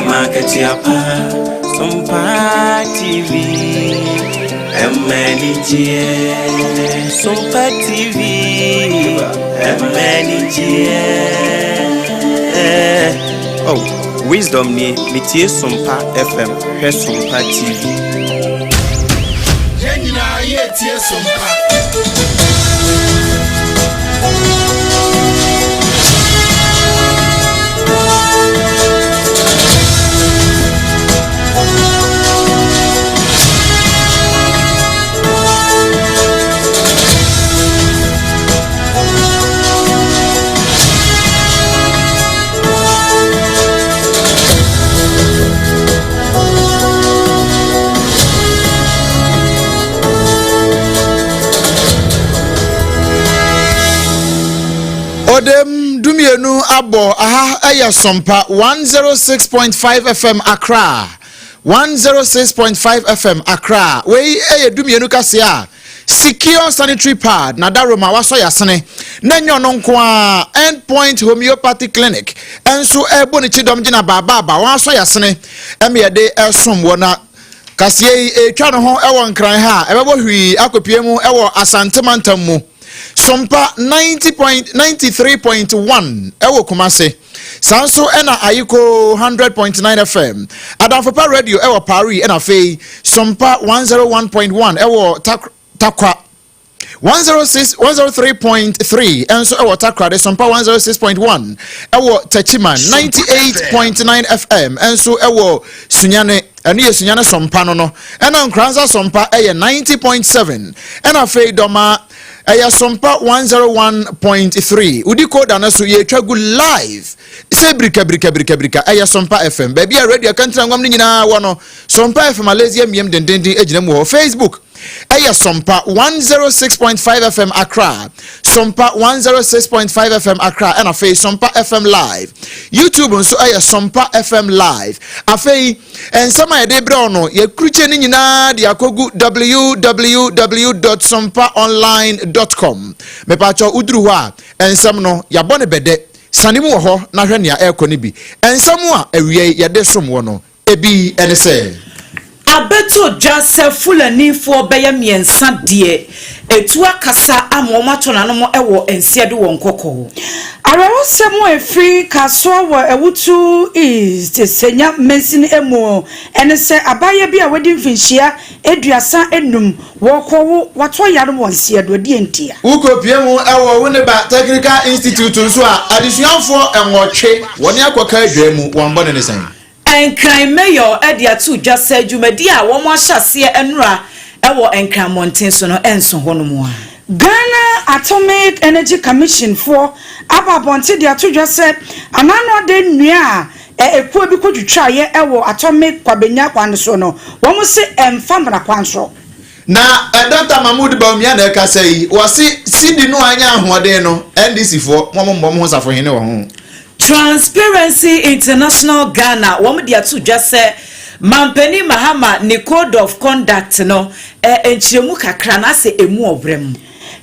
Ɛma akatua pa, Sompa TV. Ɛma anigyeɛ, Sompa TV. Ɛma anigyeɛ. Oh, Wisdom nie, metie Sompa FM, hwɛ Sompa TV. Yɛn nyinaa yɛtie Sompa. Ɔdɛm 12 abɔ aha ɛyɛ Sompa 106.5 FM Accra, 106.5 FM Accra. Wei ɛyɛ 12 kaseɛ a Secure Sanitary Pad na daroma wasɔ yasene na nyɛ ɔno nko a, Endpoint Homeopathy Clinic ɛnso ɛbɔ ne kyidɔm gyina baabaaba wɔn asɔ yasene ɛma yɛde ɛsom wɔ. Na kaseɛ yi ɛretwa ne ho ɛwɔ Nkran ha, ɛbɛbɔ hwii akɔpie mu ɛwɔ Asante mantam mu. Sompa 90.93.1 ɛwɔ Kumase, saa nso ɛna Ayiko 100.9 FM, Adamfopa Radio ɛwɔ Paris, ɛna afei Sompa 101.1 ɛwɔ Takwa, 106 103.3 ɛnso ɛwɔ Takoradi, Sompa 106.1 ɛwɔ Techiman, 98.9 FM ɛnso ɛwɔ Sunyane, ɛno yɛ Sunyane Sompa no, ɛna Nkransa Sompa ɛyɛ 90.7, ɛna afei Dɔma ɛyɛ Sompa 101.3. Wodi koda no so yɛtwa gu live sɛ birika birika birika birika. Ɛyɛ Sompa FM, baabi a radio akantena nwam no nyinaa wɔ no. Sompa FM Malaysia mmiam dendenden gyina mu hɔ. Facebook ɛyɛ Sompa 106.5 FM Accra, Sompa 106.5 FM Accra, ɛna afei Sompa FM Live. YouTube nso ɛyɛ Sompa FM Live. Afei nsɛm a yɛde brɛ no, yɛkurukyɛ no nyinaa de akɔgu www.sompaonline.com. Mepatwɛ, woduru hɔ a, nsɛm no yɛabɔ ne bɛdɛ sane mu wɔ hɔ na hwɛ nea ɛrekɔ no bi. Nsɛm a awie yɛde som wɔ no ebi ɛne sɛ Abɛto dwa sɛ Fulanifoɔ bɛyɛ mmiɛnsa deɛ etu akasa ama wɔn ato n'anom wɔ nsia do wɔ Nkɔkɔɔ. Awerɛhosɛm a ɛfiri Kasoa wɔ Awutu East Senya mansini mu ɛne sɛ abaayewa bi a wadi mfinhyia 35 wɔkɔwo watɔ yare wɔ nsia do adi ntia. Wokɔpie mu ɛwɔ Winneba Technical Institute nso a, adesuafoɔ 8 wɔne akɔka adwa mu wɔn bɔne ne sɛn? Nkran mayor de ato dwa sɛ dwumadi a wɔn ahyɛ aseɛ nnora wɔ Nkran mmɔnten so no nso hɔ nom a. Ghana Atomic Energy Commission foɔ aba abɔnten de ato dwa sɛ anano ade nnua a ekuo bi kɔtwitwaeɛ ɛwɔ Atomic Kwabenya kwan so no, wɔn se ɛmfa mmara kwan so. Na Dr Mahmood Bawumia na ɛkasa yi, wɔse sidi no anya ahoɔden no, NDC foɔ mo mmɔ mo ho safohene wɔ ho. Transparency International Ghana wɔn de ato dwa sɛ Mampanin Mahama ne code of conduct no nkyerɛmu kakra na asɛ emu ɔbrɛ mu.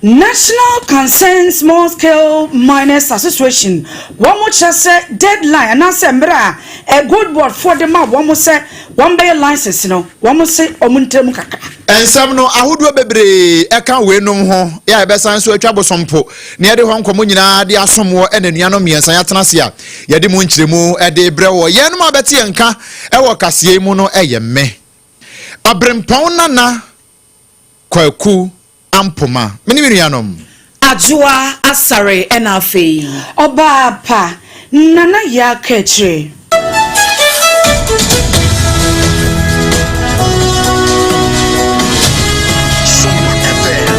National Concerned Small Scale Miners Association wɔn kyerɛ sɛ deadline anaasɛ mmerɛ a Gold Board foɔ de ma wɔn sɛ wɔn bɛyɛ license no, wɔn se wɔn ntam kakra. Nsɛm no ahodoɔ bebree ɛka weinom ho yɛ a yɛbɛsan so atwa bosompo na yɛde hɔ nkɔmmɔ nyinaa de asom wɔ. Ɛna nuanom mmiɛnsa yɛatena ase a yɛde mu nkyerɛmu ɛde brɛ wɔ yɛnom a bɛte yɛn nka ɛwɔ kaseɛ mu no, ɛyɛ mme Ɔberempɔn Nana Kwaku Ampoma, mene me nuanom Adwoa Asare, ɛna afei Ɔbaa pa Nana yɛ aka akyire. Sompa FM.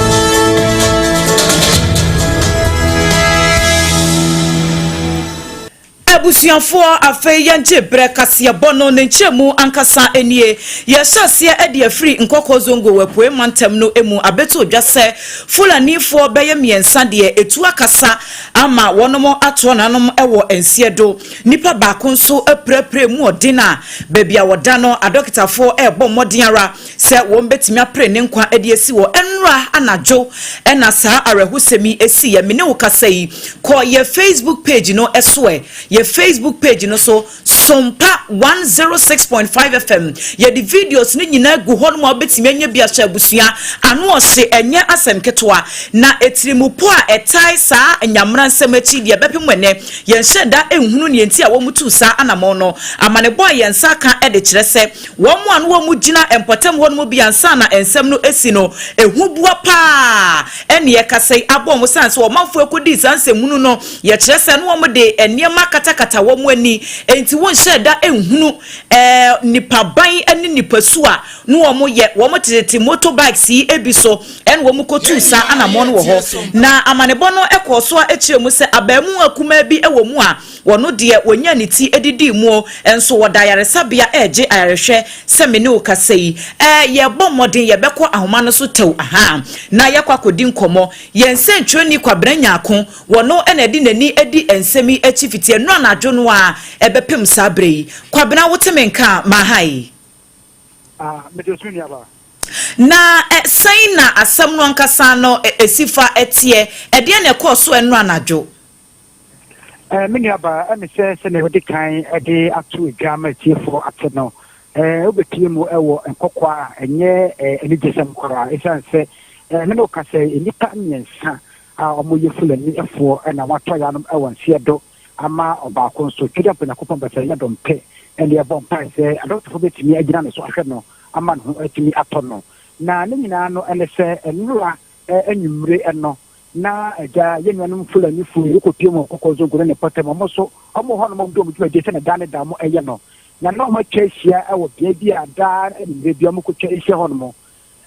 Abusuafoɔ, afei yɛngye berɛ kaseɛbɔ no ne nkyerɛmu ankasa nie. Yɛhyɛ aseɛ de afiri Nkɔkɔ Zongo wɔ Apue mantam no mu. Abɛto dwa sɛ Fulanifoɔ bɛyɛ mmiɛnsa deɛ ɛtu akasa ama wɔnom atoɔ nanom wɔ nseɛ do. Nipa baako nso apirapira mu ɔden a baabi a wɔda no, adɔkitafoɔ ɛrebɔ mmɔden ara sɛ wɔn bɛtumi apere ne nkwa de asi wɔ. Ɛnora anadwo ɛna saa awerɛhosɛm yi esi yɛ. Mene wo kasa yi, kɔ yɛ Facebook page no ɛso ɛ yɛ. Facebook page no so, Sompa 106.5 FM. Yɛde videos no nyinaa gu hɔ nom a wobɛtumi anya bi ahyɛ abusua ano. Ɔhye ɛnyɛ asɛm ketewa, na etirimupo a ɛtae saa nyamena nsɛm akyi deɛ bɛpem ɛnɛ yɛnhyɛ da nhunu neɛ nti a wɔn tu saa anammɔn no. Amanebɔ a yɛn nsa ka de kyerɛ sɛ wɔn a no wɔn gyina mpɔtam hɔ no mu bi ansa na nsɛm no esi no, ehu bua paa ɛne ɛkasa yi abɔ wɔn san sɛ ɔmanfoɔ ekodi saa nsɛmunu no. Yɛkyerɛ sɛ no wɔn de nneɛma katakata wɔn ani, nti wɔnhyɛ da nhunu nipa ban ne nipa su a no wɔn yɛ. Wɔn tete motorbikes yi ebi so ɛna wɔn kɔtu saa anammɔn no wɔ hɔ. Na amanebɔ no kɔɔ so a akyerɛ mu sɛ abaamu akumaa bi wɔ mu a wɔno deɛ wɔnya ne ti didi mu, nso wɔda ayaresabea ɛregye ayarehwɛ. Sɛ me ne wo kasa yi, yɛbɔ mmɔden yɛbɛkɔ ahoma no so tɛw aha na yɛkɔ akɔdi nkɔmmɔ. Yɛn nsɛntwerɛni Kwabena Nyaako, wɔno ɛna ɛde n'ani adi nsɛm yi akyi fiti ɛno anadwo no a ɛbɛpem saa berɛ yi. Kwabena, wote me nka ma ha yi? Na sɛn na asɛm no ankasa no esi fa ɛteɛ? Ɛdeɛ na ɛkɔɔ so ɛno anadwo? Me nuaba, ɛne sɛ sɛnea wɔde kan de ato dwa ma atiefoɔ ate no, wobɛpie mu wɔ Nkɔkɔ a ɛnyɛ anigyesɛm koraa, ɛsiane sɛ me ne woka sɛ nnipa mmiɛnsa a wɔyɛ Fulanifoɔ ɛna wɔatɔ yanom wɔ nseɛ do ama ɔbaako nso twɛdeɛ mpo. Nyankopɔn bɛsɛ yɛ dɔmpɛ ɛne ɛbɔ mpae sɛ adɔkotafo bɛtumi agyina ne so ahwɛ no ama ne ho atumi atɔ no. Na ne nyinaa no ɛne sɛ nnora anwummere no na agya yɛn nuanom Fulanifoɔ yi wokɔpie mu Nkɔkɔ Zongo ne ne pɔtɛm. Ɔmo so ɔmo hɔ nom, ɔmo de ɔmo dwumadie sɛ ne da ne da mo ɛyɛ no, na ɔmo atwa ahyia ɛwɔ bea bi a daa anwummere bi ɔmo kɔtwa ahyia hɔ nom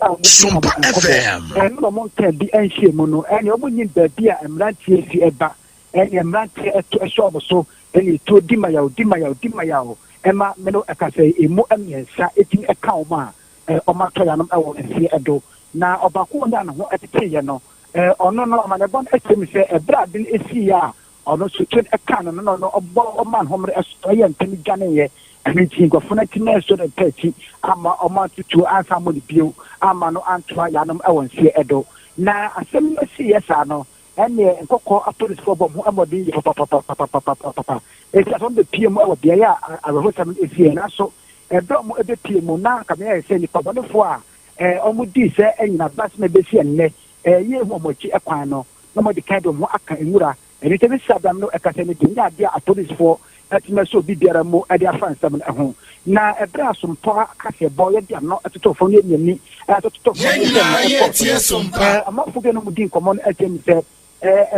a ɔmo di ɔmo nkɔmmɔ. Ɛno na ɔmo nka bi anhyia mu no, ɛne ɔmo nyim baabi a mmeranteɛ fi ɛba, ɛne mmeranteɛ ɛto ɛhyɛ ɔmo so, ɛne etuo di ma yaw, di ma yaw, di ma yaw, ɛma me no ɛka sɛ emu mmiɛnsa etumi ɛka ɔmo a ɔmo atɔ yanom ɛwɔ nseɛ ɛdo. Na ɔbaako wɔn a ne ho ɛteteeɛ no, ɔno no amanebɔ no ɛkyerɛ mu sɛ ɛberɛ ade no esiiɛ a ɔno nso tuo ɛka no no, ɔno ɔbɔ ɔma ne ho mmerɛ ɛso ɛyɛ ntɛm dwaneeɛ. Ɛno nti nkurɔfoɔ no akyi na ɛso ne nta akyi ama ɔmo atutuo ansa mo ne bio ama no antoa yanom ɛwɔ nseɛ ɛdo. Na asɛm no esiiɛ saa no, ɛneɛ Nkɔkɔ apolisifoɔ bɔ mo ho mmɔden yɛ papapapapapapapa esi asɔm bɛpie mu ɛwɔ beaeɛ a awerɛhosɛm no esiiɛ. Nanso ɛberɛ a ɔmo ɛbɛpie mu na kamea yɛ sɛ nipa bɔnefoɔ a ɔmo dii sɛ ɛnyina basɛm ɛbɛsi ɛnnɛ yɛ ehu ɔmo akyi ɛkwan no na ɔmo de kan de ɔmo ho aka nwura. Ɛno nti ɛbɛsi abam no ɛkasa no de nyɛ adeɛ a apolisifoɔ ɛtumi sɛ obi biara mu ɛde afa nsɛm no ho. Na ɛberɛ a Sompɔ kaseɛbɔ yɛde ano ɛtotɔ fam ne yɛni ɛtotɔ fam ne sɛ ɛkɔ so no, amanfoɔ bi a no mu di nkɔmmɔ no ɛkyɛ mu sɛ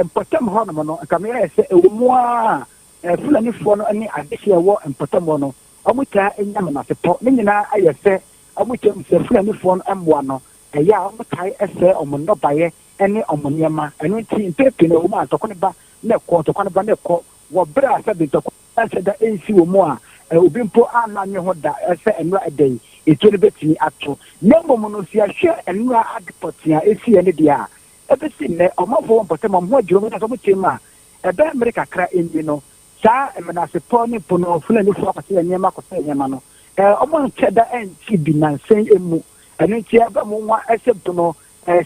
mpɔtam hɔnom no nka meyɛ sɛ ɛwɔ mu a Fulanifoɔ no ne adehyeɛ ɛwɔ mpɔtam hɔ no, ɔmo taa nya menasepɔ. Ne nyinaa ayɛ sɛ ɔmo kyerɛ mu sɛ Fulanifoɔ no mmoa no ɛyɛ a ɔmo tae ɛsɛ ɔmo nnɔbaeɛ ne ɔmo nneɛma. Ɛno nti mpɛn pii no ɛwɔ mu a ntɔkwa no ba na ɛkɔ, ntɔkwa no ba na ɛkɔ, wɔ berɛ a sɛbi ntɔkwa ɛsɛ da ɛnsi wɔ mu a obi mpo anna nye ho da ɛsɛ nnora ɛda yi etuo no bɛtumi ato. Na mmom no, si ahwɛ nnora ade pɔtee a esi yɛ ne deɛ a ɛbɛsi nnɛ, ɔmanfoɔ wɔ mpɔtam ɔmo ho adwiri ɔmo sɛ ɔmo kyerɛ mu a ɛbɛn mmere kakra ɛnie no, saa mmenasepɔ ne mpo no Fulanifoɔ akɔsɛ nneɛma akɔsɛ nneɛma no, ɔmo nkyɛ da ɛnkyi bi nansɛn emu. Ɛno nti ɛbɛ mo nwa ɛsɛ mpo no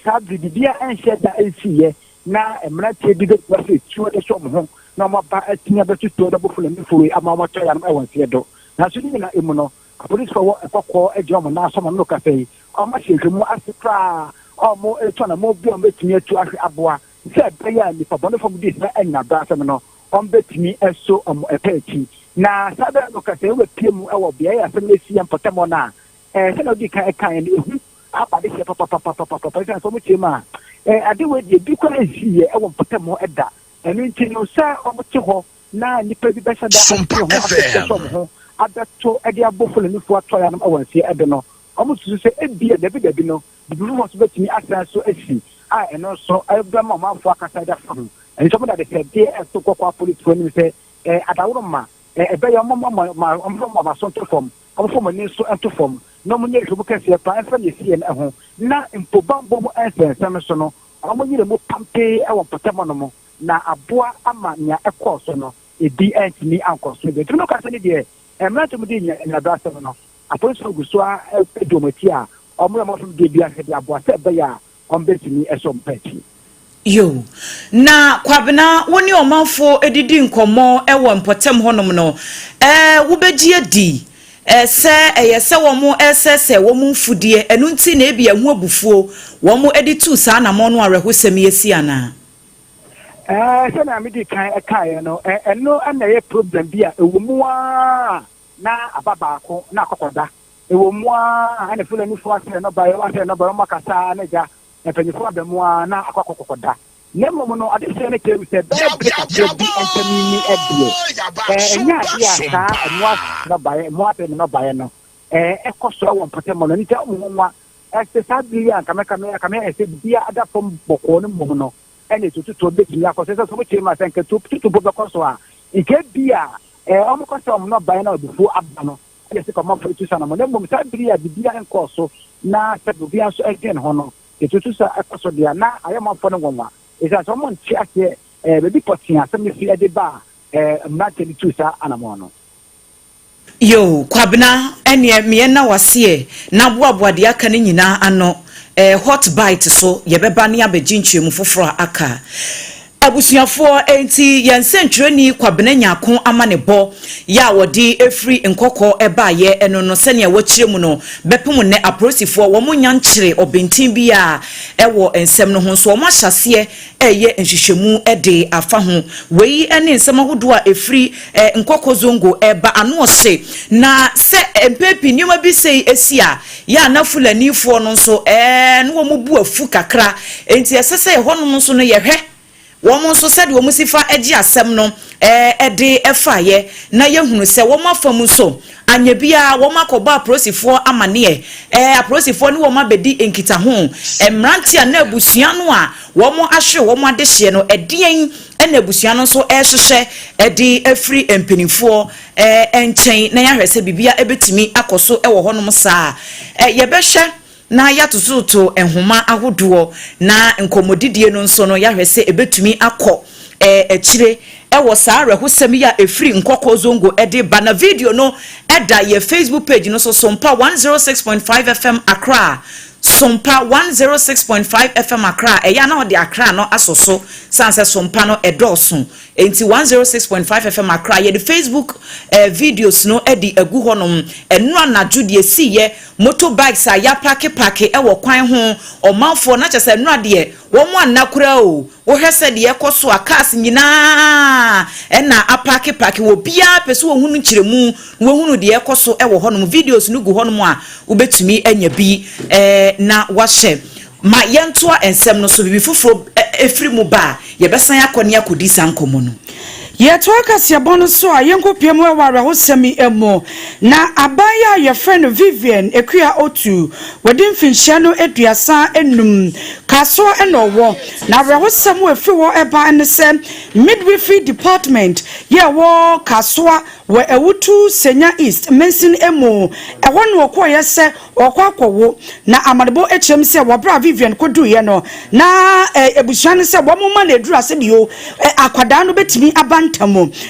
saa bere biribiara ɛnhyɛ da ɛnsiiɛ na mmeranteɛ bi bɛtumi afɛ tuo de hyɛ ɔmo ho na ɔmo aba atumi abɛtutuo de abɔ Fulanifoɔ yi ama ɔmo atɔ yanom ɛwɔ nseɛ do. Nanso ne nyinaa emu no, apolisifoɔ wɔ Nkɔkɔɔ agyina ɔmo nan so ɔmo no kasa yi, ɔmo ahyɛ nhwɛmu ase koraa, ɔmo etu anamɔ bi a ɔmo bɛtumi atu ahwɛ aboa sɛ ɛbɛyɛ a nipa bɔnefo mo di saa anyinaba asɛm no, ɔmo bɛtumi ɛso ɔmo ɛpɛ akyi. Na saa bɛyɛ no kasa yi, wɔbɛpie mu ɛwɔ beaeɛ a asɛm no esi yɛ mpɔtam hɔ no a sɛnea ɔdi kan ɛka yɛn no, ehu aba de hyɛ papapapapapa, ɛsiane sɛ ɔmo kyerɛ mu a ade wɔ deɛ bi koraa nsi yɛ ɛwɔ mpɔtam hɔ ɛda. Ɛno nti no sɛ ɔmo te hɔ na nipa bi bɛhyɛ da Sompa ate ho FM. abɛhyɛ ɔmo ho abɛto ɛde abɔ Fulanifoɔ atɔ yanom ɛwɔ nseɛ ɛde no, ɔmo susu sɛ ebia dabi dabi no bibi foforɔ nso bɛtumi asan so asi a ɛno nso ɛbɛma ɔmanfoɔ akasa de afa ho. Ɛno nso ɔmo de adesɛdeɛ ɛto Kɔkɔɔ apolisifoɔ anim sɛ adaworo ma ɛbɛyɛ ɔmo ma ma ɔmo fɔ ɔmo aso nto fam, ɔmo fɔ ɔmo ani nso nto fam, na ɔmo nyɛ nhwɛmu kɛseɛ paa ɛmfa ne esie no ho na mpo bambɔ mu nsɛnsɛm so no, ɔmo nyere mu pampee ɛwɔ mpɔtam no mu na aboa ama nea ɛkɔɔ so no ebi ɛntumi ankɔ so bi. Nti no kasa ne deɛ mmeranteɛ mu de nyinabra asɛm no, apolisifoɔ gu so a ɛdi wɔn akyi a ɔmo yɛ ɔmo afam deɛ bi ahwɛ de aboa sɛ ɛbɛyɛ a ɔmo bɛtumi ɛsɔ ɔmo pɛ akyi. Yo. Na Kwabena, wo ne ɔmanfoɔ didi nkɔmmɔ wɔ mpɔtam hɔnom no, ɛɛ wobɛgye adi sɛ ɛyɛ sɛ wɔresɛesɛe wɔn mfudeɛ, ɛno nti na ebia ɛho abufuo wɔde tuu saa anammɔn no awerɛhosɛm yi asi anaa? Ɛɛ, sɛnea medi kan kaeɛ no, ɛno na ɛyɛ problem bi a ɛwɔ mu ara na aba baako na akɔkɔda. Ɛwɔ mu ara ɛna Fulanifoɔ asɛe nnɔbaeɛ, wɔasɛe nnɔbaeɛ, wɔakasa ara na agya mpanyinfoɔ aba mu ara na akɔ akɔkɔda. Na mmom no, adesua no kyerɛ mu sɛ bɛyɛ bere kakra bi ntam yi ni deɛ, ɛnyɛ adeɛ a saa mmoa nnɔbaeɛ, mmoa asɛe nnɔbaeɛ no ɛkɔ so wɔ mpɔtam hɔ no. Nti ɛwɔ mu nwanwa sɛ saa bere yi a nka mɛka mɛka mɛyɛ sɛ biribiara ada fam bɔkɔɔ no mmom no, ɛna etututuo betumi akɔ so. Sɛ sɛ wɔkyerɛ mu a, sɛ nka tututuo mpo bɛkɔ so a, nka ebia wɔkɔ sɛ wɔn nnɔbaeɛ no a abufuo aba no ɛna ɛsɛ sɛ ɔmanfoɔ tu sa no mo. Na mmom saa bere yi a biribiara nkɔɔ so na sɛ obiara nso dwen ho no, etutu sa ɛkɔ so deɛ a, na ayɛ ɔmanfoɔ no nwanwa. Esiane sɛ wɔnte aseɛ baabi pɔtee a asɛm no fi de ba a mmeranteɛ no tuu saa anammɔn no. Yoo Kwabena ɛneɛ meɛ na waseɛ na boaboa deɛ aka no nyinaa ano ɛɛ hot bite so yɛbɛba ne abɛgye nkyerɛmu foforɔ a aka. Abusuafoɔ enti yɛn nsɛntwerɛni Kwabena Nyarko amanebɔ yɛ a wɔde firi Nkɔkɔ baeɛ ɛno no sɛnea wakyerɛ mu no bɛpem nnɛ apolisifoɔ wɔn nnya nkyere ɔbenten biara wɔ nsɛm no ho nso wɔn ahyɛ aseɛ reyɛ nhwehwɛmu de afa ho. Wei ne nsɛm ahodoɔ a ɛfiri Nkɔkɔ Zongo reba ano ɔhye. Na sɛ mpɛn pii nneɛma bi sei si a, yɛ a na Fulanifoɔ no nso na wɔn bo afu kakra. Enti ɛsɛ sɛ ɛhɔnom nso no yɛhwɛ wɔn nso sɛdeɛ wɔn si fa gye asɛm no de faeɛ na yɛhunu sɛ wɔn afa mu nso Anyɛ biara wɔakɔbɔ apolisifoɔ amaneɛ, ɛɛ, apolisifoɔ ne wɔn abɛdi nkitaho. Mmeranteɛ anaa abusua no a wɔahwere wɔn adehyeɛ no, ɛdeɛn na abusua no nso rehwehwɛ de afiri mpanimfoɔ nkyɛn na yɛahwɛ sɛ biribiara bɛtumi akɔ so wɔ hɔnom saa a? Yɛbɛhwɛ na yɛatototo nhoma ahodoɔ, na nkɔmmɔdidie no nso no, yɛahwɛ sɛ ɛbɛtumi akɔ akyire wɔ saa awerɛhosɛm yi a ɛfiri Nkɔkɔɔ Zongo de ba. Na video no da yɛ Facebook page no so, Sompa 106.5 FM Accra, Sompa 106.5 FM Accra, ɛyɛ a na wɔde Accra no asɔ so, sane sɛ Sompa no ɛdɔɔso. Enti 106.5 FM Accra, yɛde Facebook videos no de agu hɔnom. Ɛno anadwo deɛ ɛsiiɛ, Motor bikes a yɛapaake paake wɔ kwan ho, ɔmanfoɔ na kyerɛ sɛ nnora deɛ wɔn anna koraa o, wohwɛ sɛ deɛ ɛkɔ so a cars nyinaa na apaake paake, obiara pɛ sɛ ɔhunu nkyerɛmu na wahunu deɛ ɛkɔ so wɔ hɔnom, videos no gu hɔnom a wobɛtumi anya bi na wahyɛ. Ma yɛntoa nsɛm no so, biribi foforɔ firi mu ba a, yɛbɛsan akɔ ne akɔdi saa nkɔmmɔ no. Yɛtoa kaseɛbɔ no so a, yɛnkɔpue mu wɔ awerɛhosɛm yi mu. Na abaayewa a wɔfrɛ no Vivian Akua Otu, wadi mfinhyia no 35, Kasoa na ɔwɔ. Na awerɛhosɛm a ɛfiri hɔ ba ne sɛ, Midwifery Department yi a ɛwɔ Kasoa wɔ Awutu Senya East mansin mu, ɛhɔ na ɔkɔeɛ sɛ Ɔrekɔ akɔwo, na amanebɔ kyerɛm sɛ wɔ berɛ a Vivian kɔduruiɛ no, na abusua no sɛ wɔmma no aduru a sɛbio akwadaa no bɛtumi aba ntɛm.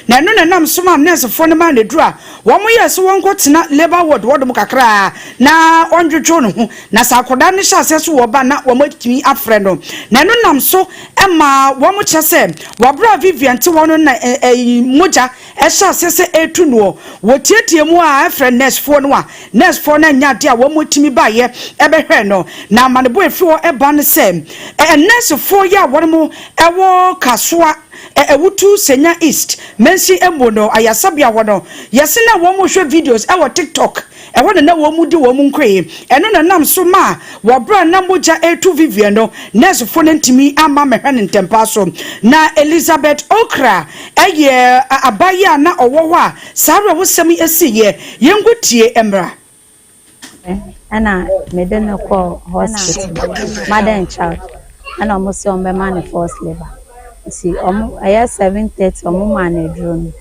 Na ɛno na ɛnam so maa nɛɛsefoɔ no maa no aduru a wɔyɛɛ sɛ wɔnkɔtena labour ward hɔnom kakra na ɔndwodwo ne ho, na sɛ akwadaa no hyɛ aseɛ so wɔba na wɔatumi afrɛ no. Na ɛno nam so maa wɔkyerɛ sɛ wɔ berɛ a Vivian te hɔ no na mogya hyɛ aseɛ sɛ ɛretu noɔ. Wɔtiatia mu a frɛ nɛɛsefoɔ no a, nɛɛsefoɔ no annya adeɛ a wɔtumi baeɛ bɛhwɛɛ no. Na amanebɔ a ɛfiri hɔ ba ne sɛ, nɛɛsefoɔ yi a wɔn wɔ Kasoa, Awutu Senya East mansin mu no ayarsabea hɔ no, yɛse na wɔrehwɛ videos wɔ TikTok. Ɛhɔ na na wɔredi wɔn nkoe. Ɛno na ɛnam so maa wɔ bere a na mogya retu Vivian no, nɛɛsefo no antumi amma ammɛhwɛ no ntɛmpa so. Ná Elizabeth Okra yɛ abaayewa a na ɔwɔ hɔ a saa awerɛhosɛm yi siiɛ. Yɛnkɔtie mmra. Ɛna mede no kɔɔ hospital, mother and child, ɛna ɔmo se ɔmo bɛma no forced labour. Nti ɔmo ɛyɛ 7:30 ɔmo maa no aduro no.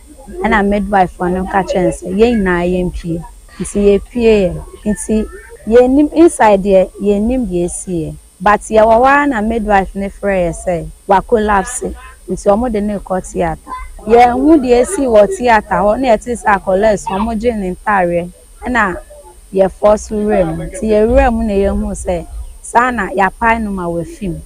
Ɛna midwife foɔ no ka kyerɛɛ no sɛ yɛn nyinaa yɛmpue. Nti yɛpueeɛ. Nti yɛnnim, inside deɛ yɛnnim deɛ ɛsiiɛ. But yɛwɔ hɔ ara na midwife no frɛɛ yɛ sɛ wa collapse nti wɔde no rekɔ theatre. Yɛanhu deɛ ɛsii wɔ theatre hɔ na yɛtee sɛ akwadaa resu, wɔgyee ne ntaareɛ ɛna yɛfɔɔ so wuraa mu. Nti yɛwuraa mu na yɛhuu sɛ saa na yɛapae no ma wafi mu,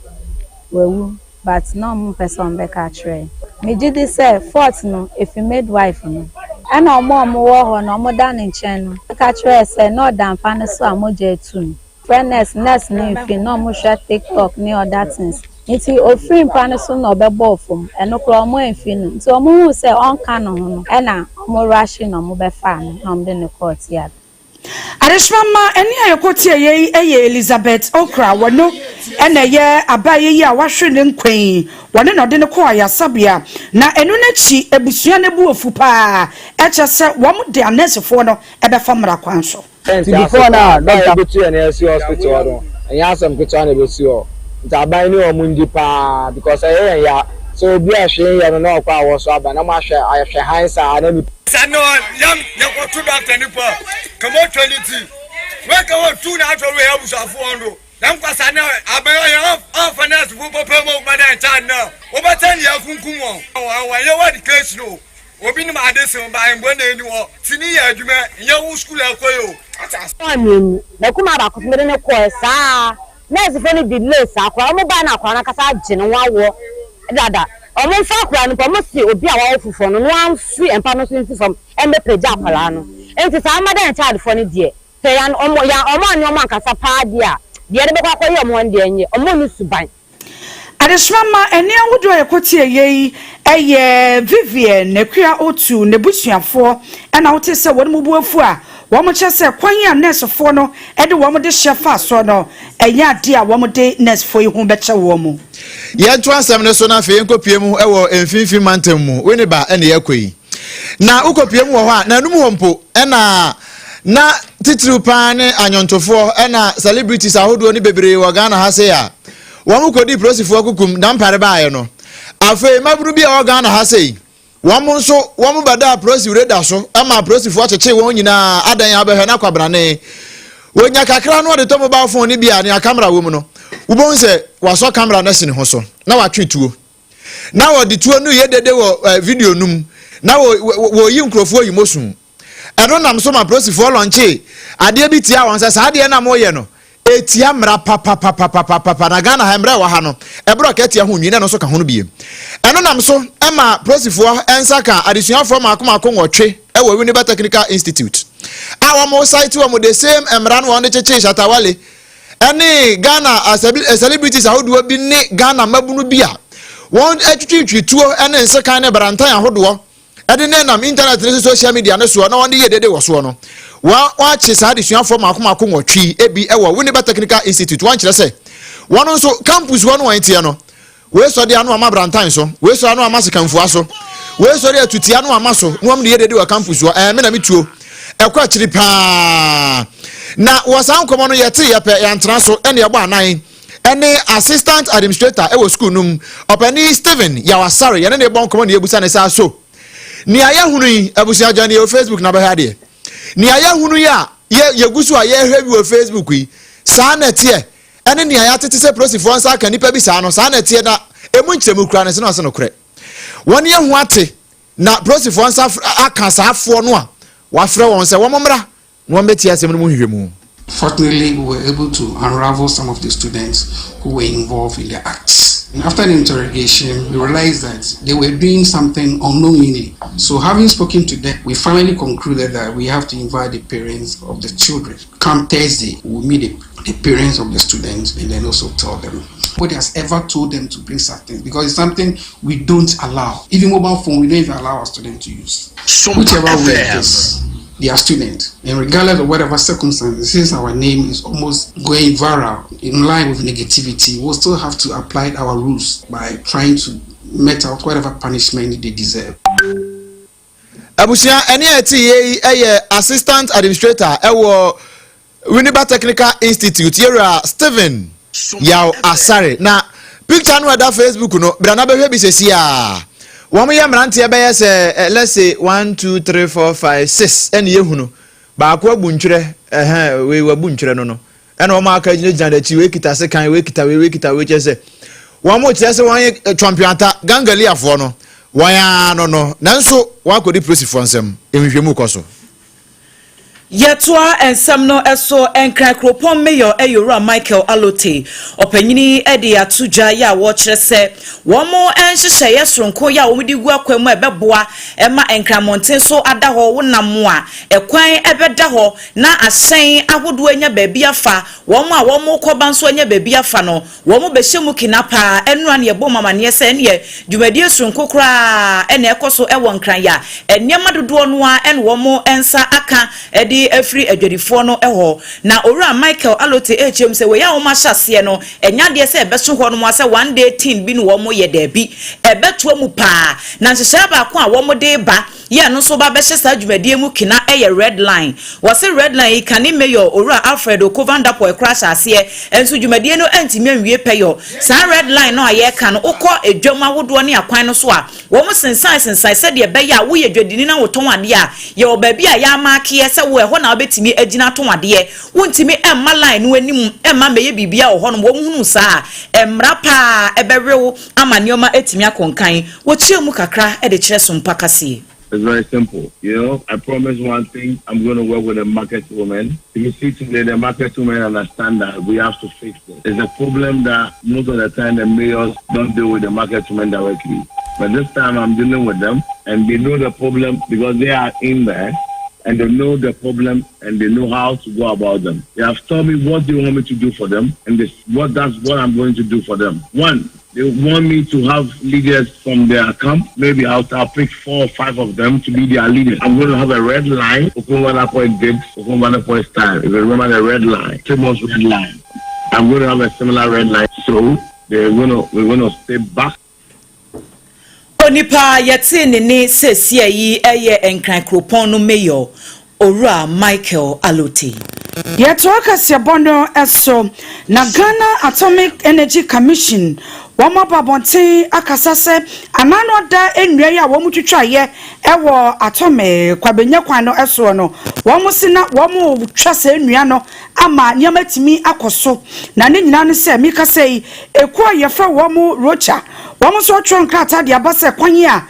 wawu. but na ɔmo mpɛ sɛ ɔmo bɛka akyerɛ yɛn. Megye di sɛ fault no efi midwife no ɛna ɔmo a ɔmo wɔ hɔ no ɔmo da ne nkyɛn no ɛka kyerɛ sɛ na ɔda mpa no so a mogya etu no. Frɛ nurse, nurse no mfi na ɔmo hwɛ TikTok ne other things nti ofiri mpa no so na ɔbɛbɔɔ fam. Ɛno koraa ɔmo amfi no, nti ɔmo huu sɛ ɔnka ne ho no ɛna ɔmo rush na ɔmo bɛfaa no na ɔmo de no kɔɔ theatre. Adesoma ma ɛne a yɛkɔtie yei yɛ Elizabeth Okra. Wɔno ɛna ɛyɛ abaayɛ yi a wahwere ne nkwa yi, wɔne na ɔde no kɔɔ ayasabea. Na ɛno n'akyi abusua no bu afu paa, ɛkyɛ sɛ wɔn de anɛɛsefoɔ no ɛbɛfa mmara kwan so. Nti before na doctor bɛtu yɛn asi hospital hɔ no, ɛnyɛ asɛm ketewa na ɛbɛsi hɔ. Nti aban ne wɔn ndi paa because ɛyɛ yɛn ya sɛ obi a hwee yɛ no na ɔkɔ awɔ so aba na mo ahwɛ ahwɛ han saa na nipa. Sɛ no yam yɛkɔto doctor nipa kama otwa ne ti weka wɔ tu na atɔ wei abusuafo wɔn do na nkwasa na aban ɔyɛ ɔnfa nurse fo pɔpɛ mu ɔgbada nkyɛn na wɔbɛtɛ ne akunkum wɔn wɔn yɛ wɔ education o obi nim ade sen ba mbɔ na eni hɔ tini yɛ adwuma nyɛ wo school ɛkɔ yi o. Mmienu na kuma baako so mede ne kɔɛ saa nɛɛsefoɔ no delay saa akwaraa. Ɔmo baa na akwaraa no ankasa agye ne ho awoɔ dada. Ɔmo mfa akwaraa no mpo, ɔmo si obi a wawo foforɔ no amfiri mpa no so nsi fam ɛmbɛpagya akwaraa no. Nti saa mother and child foɔ no deɛ, sɛ yan ɔmo yan ɔmo ane ɔmo ankasa paa deɛ a deɛ de bɛkɔ akɔyɛ ɔmo hɔ no deɛ, nyɛ ɔmo ne suban. Adesoma ma ɛne ahodoɔ a yɛkɔtie yei ɛyɛ Vivian Akua Otu n'abusuafoɔ, ɛna wote sɛ wɔn mu bu afu a wɔn kyerɛ sɛ kwan a nɛɛsefoɔ no ɛde wɔn de hyɛ fa soɔ no, ɛnyɛ adeɛ a wɔn de nɛɛsefoɔ yi ho bɛkyɛ wɔn mu. Yɛnto asɛm no so na afei yɛnkɔpie mu wɔ Mfimfini Mantam mu. Winneba ɛne yɛkɔ yi na wokɔpie mu wɔ hɔ a, nanum hɔ mpo ɛna na titiriw paa ne anwontofoɔ ɛna celebrities ahodoɔ ne bebree wɔ Ghana ha sei a wɔn kɔdi polisifoɔ kukum dampare baeɛ no. Afei mmabunu bi a wɔwɔ Ghana ha sei, wɔn nso wɔn bɛda polisi radar so ama polisifoɔ akyekye wɔn nyinaa adan abɛhwɛ na kwabrane wɔnya kakra no ɔde tɔ mobile phone no bi a nea camera wɔ mu no, wobɛhu sɛ wasɔ camera no asi ne ho so na watwe tuo na wɔde tuo no yɛ dede wɔ video no mu na wɔyi nkurɔfoɔ yi mosu. Ɛno nam so ma polisifoɔ launch adeɛ bi tia wɔn sɛ saa adeɛ na moyɛ no etia mmara papapapapapa na Ghana ha mmara ɛwɔ ha no ɛborɔ kɛtia ho nwi na ɛno nso ka ho no bie. Ɛno nam so ɛma polisifoɔ nsa ka adesuafoɔ mako mako 8 ɛwɔ Winneba Technical Institute a wɔn cite wɔn the same mmara no wɔn de kyekyere Shatawale ɛne Ghana celebrities ahodoɔ bi ne Ghana mmabunu bi a wɔn atwitwitwi tuo ɛne nsekan ne barantan ahodoɔ ɛde ne nam internet ne so, social media ne soɔ na wɔn de yɛ dede wɔ soɔ no. Wɔn akye saa adesuafoɔ mako mako 8 ebi ɛwɔ Winneba Technical Institute. Wɔn kyerɛ sɛ wɔn nso campus hɔ no wɔn teɛ no, wei sɔ de ano ama brantan so, wei sɔ ano ama sekanfua so, wei sɔ de atutia ano ama so na wɔn de yɛ dede wɔ campus hɔ. Me na mi tuo ɛkɔ akyiri paa na wɔ saa nkɔmɔ no yɛte yɛpɛ yɛntena so ɛne ɛbɔ anan ɛne assistant administrator ɛwɔ school no mu, ɔpanin Stephen Yawasare. Yɛne ne bɔ nkɔmɔ ne yɛbusa ne saa so nea yɛhunu yi. Abusua gya ne yɛ Facebook na bɛhwɛ adeɛ nea yɛhunu yi a yɛ yɛgu so a yɛhwɛ bi wɔ Facebook yi, saa na ɛteɛ ɛne nea yɛatete sɛ polisifoɔ nsa aka nipa bi saa no, saa na ɛteɛ na emu nkyerɛmu kura ne sɛ na ɔsɛ nokorɛ wɔn yɛ ho ate na polisifoɔ nsa aka saafoɔ no a wafrɛ wɔn sɛ wɔn mmra na wɔn bɛtie asɛm no mu hwehwɛ mu. Fortunately, we were able to unravel some of the students who were involved in the acts. And after the interrogation, we realized that they were doing something unknowingly. So, having spoken to them, we finally concluded that we have to invite the parents of the children. Come Thursday, we'll meet the parents of the students and then also tell them. Nobody has ever told them to bring such things because it's something we don't allow. Even mobile phone, we don't even allow our students to use. Whichever way it is, they are students. And regardless of whatever circumstances, since our name is almost going viral in line with negativity, we'll still have to apply our rules by trying to mete out whatever punishment they deserve. Abusua, ɛne a ɛte yie yi ɛyɛ assistant administrator ɛwɔ Winneba Technical Institute, yɛwura Stephen Yaw Asare. Na picture no ɛda Facebook no, bra na bɛhwɛ bi sɛsi a wɔn yɛ mmeranteɛ bɛyɛ sɛ let's say one, two, three, four, five, six. Ɛne yɛhunu baako abu ntwerɛ, ɛhɛn, wei wabu ntwerɛ no, ɛna wɔn aka gyinagyina n'akyi. Wei kita sekan, wei kita wei, wei kita wei, kyerɛ sɛ wɔn mo kyerɛ sɛ wɔn yɛ twampianta gangaliafoɔ no wɔn ara no, nanso wɔn akɔdi polisifoɔ nsɛm. Nhwehwɛmu kɔ so. Yɛtoa nsɛm no so. Nkran kuropɔn Mayor yɛ Owura Michael Allotey. Ɔpanyin yi de ato dwa yi a wɔkyerɛ sɛ wɔn nhyehyɛeɛ soronko yi a wɔde gu akwan mu a ɛbɛboa ma Nkran mmɔnten so ada hɔ, wonam a ɛkwan bɛda hɔ na ahyɛn ahodoɔ anya baabi afa, wɔn a wɔrekɔba nso anya baabi afa no, wɔn bɛhyɛ mu kina paa. Ɛnora ne yɛbɔ mu amanneɛ sɛ ɛneɛ dwumadie soronko koraa ɛna ɛkɔ so ɛwɔ Nkran yi a nneɛma dodoɔ no a ɛna wɔn nsa aka ɛde afiri adwadifoɔ no hɔ. Na Owura Michael Allotey ɛrekyerɛ mu sɛ wei a wɔn ahyɛ aseɛ no, ɛnya adeɛ sɛ ɛbɛso hɔ nom sɛ one day thing bi na wɔn yɛ. Daabi, ɛbɛtoa mu paa. Na nhyehyɛeɛ baako a wɔn de ba yɛ no nso ba bɛhyɛ saa dwumadie mu kina ɛyɛ red line. Wɔsi red line yi, kane Mayor Owura Alfred Oko Vanderpuije kora hyɛ aseɛ nso dwumadie no ntumi anwie pɛyɔ. Saa red line no a yɛreka no, wokɔ edwam ahodoɔ ne akwan no so a, wɔn sensan sensan sɛdeɛ ɛbɛyɛ a woyɛ dwadini na wotɔn adeɛ a, yɛwɔ baabi a yɛamaakeɛ sɛ wo ɛhɔ na wobɛtumi agyina atɔn adeɛ. Wontumi ɛmma line no anim ɛmma mmɛyɛ biribiara wɔ hɔnom. Wɔn hunu saa, mmara paa ɛbɛwew ama nneɛma atumi akɔnkan. Wɔkyerɛ mu kakra de kyerɛ so mpa kaseɛ. It's very simple. I promise one thing, I'm going to work with the market women. If you see today, the market women understand that we have to fix it. It's a problem that most of the time the mayors don't deal with the market women directly. But this time I'm dealing with them, and they know the problem because they are in there and they know the problem and they know how to go about them. They have told me what they want me to do for them, and this what that's what I'm going to do for them. One, they want me to have leaders from their camp. Maybe I'll pick four or five of them to be their leaders. I'm going to have a red line, Okum Vanderpuije did, Okum Vanderpuije style. If you remember the red line, famous red line. I'm going to have a similar red line. So we're going to stay back. Onipa yɛte ne ne seesia yi yɛ Nkran kuropɔn no Mayor, Owura Michael Allotey. Yɛtoa kaseɛbɔ no so. Na Ghana Atomic Energy Commission, wɔn aba abɔnten akasa sɛ anan da nnua yi a wɔn twitwaeɛ ɛwɔ Atomic Kwabenya kwan no soɔ no, wɔn si na wɔn twa saa nnua no ama nneɛma tumi akɔ so. Na ne nyinaa no sɛ mikasa yi, ekuo a yɛfrɛ wɔn Rocha, wɔn nso atwerɛ nkrataa de aba sɛ kwan a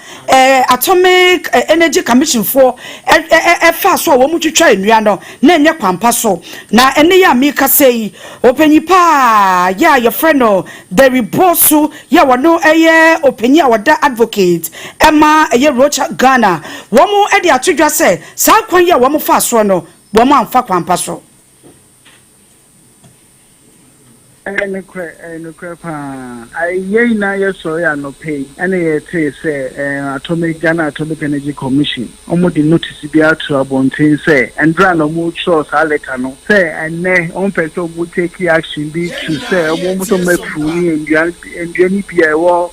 Atomic Energy Commission foɔ ɛfa so a wɔn twitwa nnua no na ɛnyɛ kwampa so. Na ɛne yɛ a mikasa yi, ɔpanyin paa yɛ a yɛfrɛ no Derry Bosu, yɛ wɔno ɛyɛ ɔpanyin a wɔda advocate ɛma ɛyɛ Rocha Ghana, wɔn ɛde ato dwa sɛ saa kwan yi a wɔn fa soɔ no, wɔn amfa kwampa so. Ɛyɛ nokorɛ, ɛyɛ nokorɛ paa. Yɛn nyinaa yɛsɔre anɔpɛ yi ɛna yɛtee sɛ atomic Ghana Atomic Energy Commission, wɔn de notice bi ato abɔnten sɛ ndra na wɔn twerɛ saa letter no sɛ ɛnɛ wɔn pɛ sɛ wɔn take action bi to sɛ wɔn sɛ wɔn afu ne ndua ne bi a ɛwɔ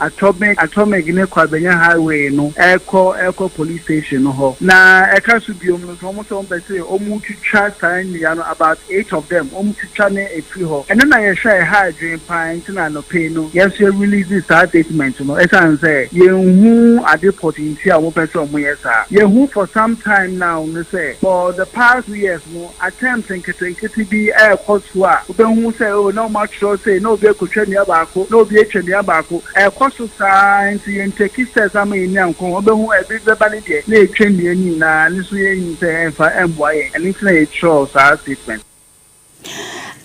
Atomic ne Kwabenya highway no ɛkɔ police station no hɔ. Na ɛka so biom no so, wɔn sɛ wɔn pɛ sɛ wɔn twitwa saa nnua no, about eight of them, wɔn twitwa ne efiri hɔ. Ɛno na yɛhwɛ ɛha adwene paa. Nti na anɔpɛ yi no yɛn nso yɛ release saa statement no, ɛsan sɛ yɛnhu ade pɔtee nti a wɔn pɛ sɛ wɔn yɛ saa. Yɛhu for some time now no sɛ for the past 2 years no, attempt nketenkete bi ɛɛkɔ so a wobɛhu sɛ o na wɔn atwerɛ sɛ na obi akotwa nnua baako na obi atwa nnua baako, ɛkɔ so saa. Nti yɛn take steps ama yɛn nia nkɔn, wobɛhu ɛbi bɛba ne deɛ na yɛtwa nnua nyinaa ne so. Yɛn sɛ ɛmfa ɛmboa yɛn, ɛno nti na yɛtwerɛ saa statement.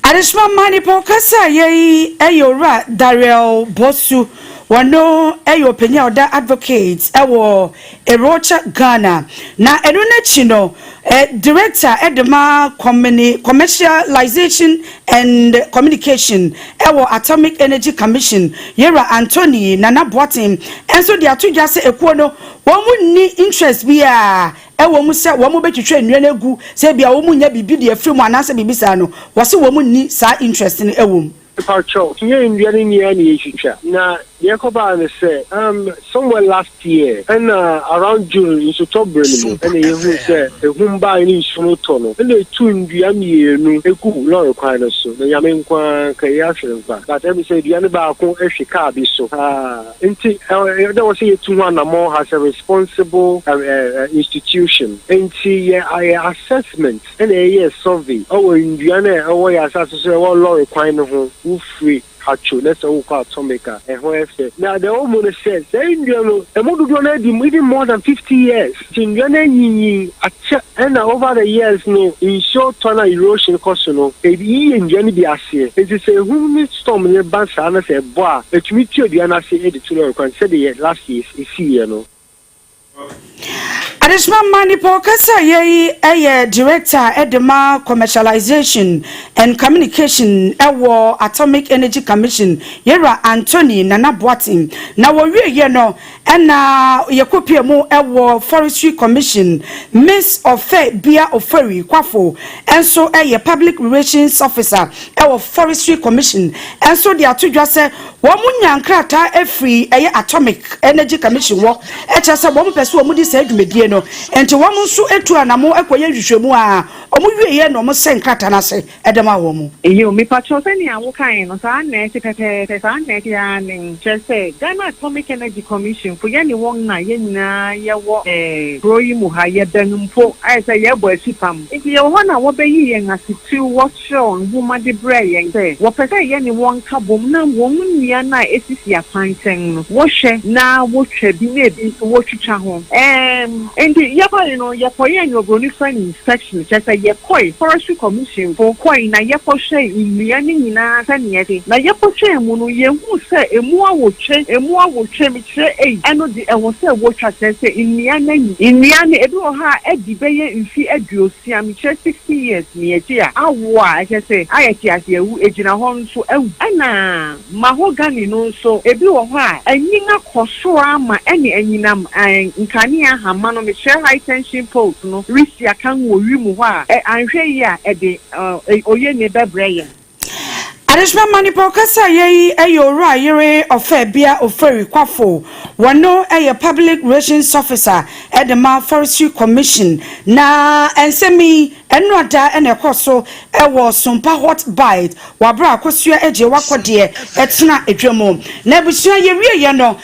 Adesoma mma nipa ɔkasa yɛyi ɛyɛ Owura Dariel Bosu. Wɔno ɛyɛ ɔpanyin a ɔda advocate ɛwɔ A Rocha Ghana. Na ɛno n'akyi no, director ɛde ma commercialization and communication ɛwɔ Atomic Energy Commission, Yɛwura Anthony Nana Boateng, ɛnso de ato dwa sɛ ekuo no, wɔn mu nni interest bi a ɛwɔ mu sɛ wɔn bɛtwitwa nnua no agu sɛ ebia wɔn mu nya biribi de afiri mu anaasɛ biribi saa no. Wɔsi wɔn mu nni saa interest no ɛwɔ mu. Patrol, nyɛ nnua no nyinaa na yɛtwitwa. Na deɛ ɛkɔbaa no sɛ somewhere last year ɛna around June nsutɔ bere no mu ɛna yɛhu sɛ ehum baa ne nsuo no tɔ no ɛna etu nnua mmienu egu lɔre kwan no so. Na Nyame nkoa ka yi ahwere nkwa, but ɛmi sɛ dua no baako ehwe kaa bi so aa. Nti ɛdɛ wɔ sɛ yɛtu ho anammɔn as a responsible institution. Nti yɛ ayɛ assessment ɛna ɛyɛ survey ɛwɔ nnua no a ɛwɔ yɛ asase so, ɛwɔ lɔre kwan no ho, wofiri Haatso na sɛ wokɔ Atomic a, ɛhɔ yɛ fɛ. Na deɛ ɛwɔ mu ne sɛ, saa nnua no, ɛmu dodoɔ no adi even more than 50 years. Nti nnua no anyinyin akyɛ, ɛna over the years no, nsuo tɔ na erosion kɔ so no, ɛyi nnua no bi aseɛ. Nti sɛ ehum ne storm no ba saa na sɛ ɛbɔ a, ɛtumi tua dua no ase de to lɔre kwan sɛdeɛ last year ɛsiiɛ no. Adesoma mma nipa ɔkasa yɛ yi yɛ director de ma commercialization and communication wɔ Atomic Energy Commission, Yɛwura Anthony Nana Boateng. Na wɔwieɛ no ɛna yɛkɔpie mu wɔ Forestry Commission, Miss Ɔfɛ Bia Ofori Kwafo nso yɛ public relations officer wɔ Forestry Commission nso de ato dwa sɛ wɔn nya nkrataa afiri ɛyɛ Atomic Energy Commission wɔ ɛkyerɛ sɛ wɔn pɛ sɛ wɔn di saa dwumadie no, nti wɔn nso etu anamo kɔyɛ nhwehwɛmu a wɔn wieɛ na wɔn sɛ nkrataa no ase ɛde ma wɔn. Yiw, mepakyɛw, sɛnea wokae no, saa na ɛte pɛpɛɛpɛ, saa na ɛte ara nen. Kyerɛ sɛ, Ghana Atomic Energy Commission fo, yɛne wɔn na yɛn nyinaa yɛwɔ kurow yi mu ha, yɛbɛn mpo, ayɛ sɛ yɛrebɔ asipam. Enti yɛwɔ hɔ na wɔbɛyii yɛn asetu, wɔkyerɛw nhoma de brɛɛ yɛn sɛ wɔpɛ sɛ yɛne wɔn ka bom na wɔn nnua no a esisi akwankyɛn no, wɔhwɛ na wotwa bi na ebi nso wotwitwa ho. Enti yɛkɔe no, yɛkɔyɛɛ nea oburoni frɛ no inspection, kyerɛ sɛ yɛkɔe, Forestry Commission fo kɔe na yɛkɔhwɛɛ nnua no nyinaa sɛnea ɛte. Na yɛkɔhwɛɛ mu no, yehuu sɛ emu awotwe, emu awotwe, mekyerɛ ei, ɛno de ɛwɔ sɛ wotwa, kyerɛ sɛ nnua no anyin. Nnua no, ebi wɔ hɔ a adi bɛyɛ mfe 60, mekyerɛ 60 years ne akyi a, awo a, kyerɛ sɛ ayɛ te ase awu, egyina hɔ nso awu. Ɛna mahogany no nso, ebi wɔ hɔ a, anyin akɔ soro ara ma ɛne anyinam nkanea nhama no, mekyerɛ high tension poles no, resi akan wɔ wim hɔ a, anhwɛ yie a, ɛde oyenee bɛbrɛ yɛn. Adesoma ma nipa ɔkasa yɛ yi yɛ Owura Yere Ɔfɛɛbea Ofori Kwafo. Wɔno yɛ Public Relations Officer de ma Forestry Commission. Na nsɛm yi nnora na ɛkɔ so wɔ Sompa Hot Bite wɔ abere a Akosua Adjei Wakɔdeɛ tena dwa mu. Na abusua yɛwieɛ no,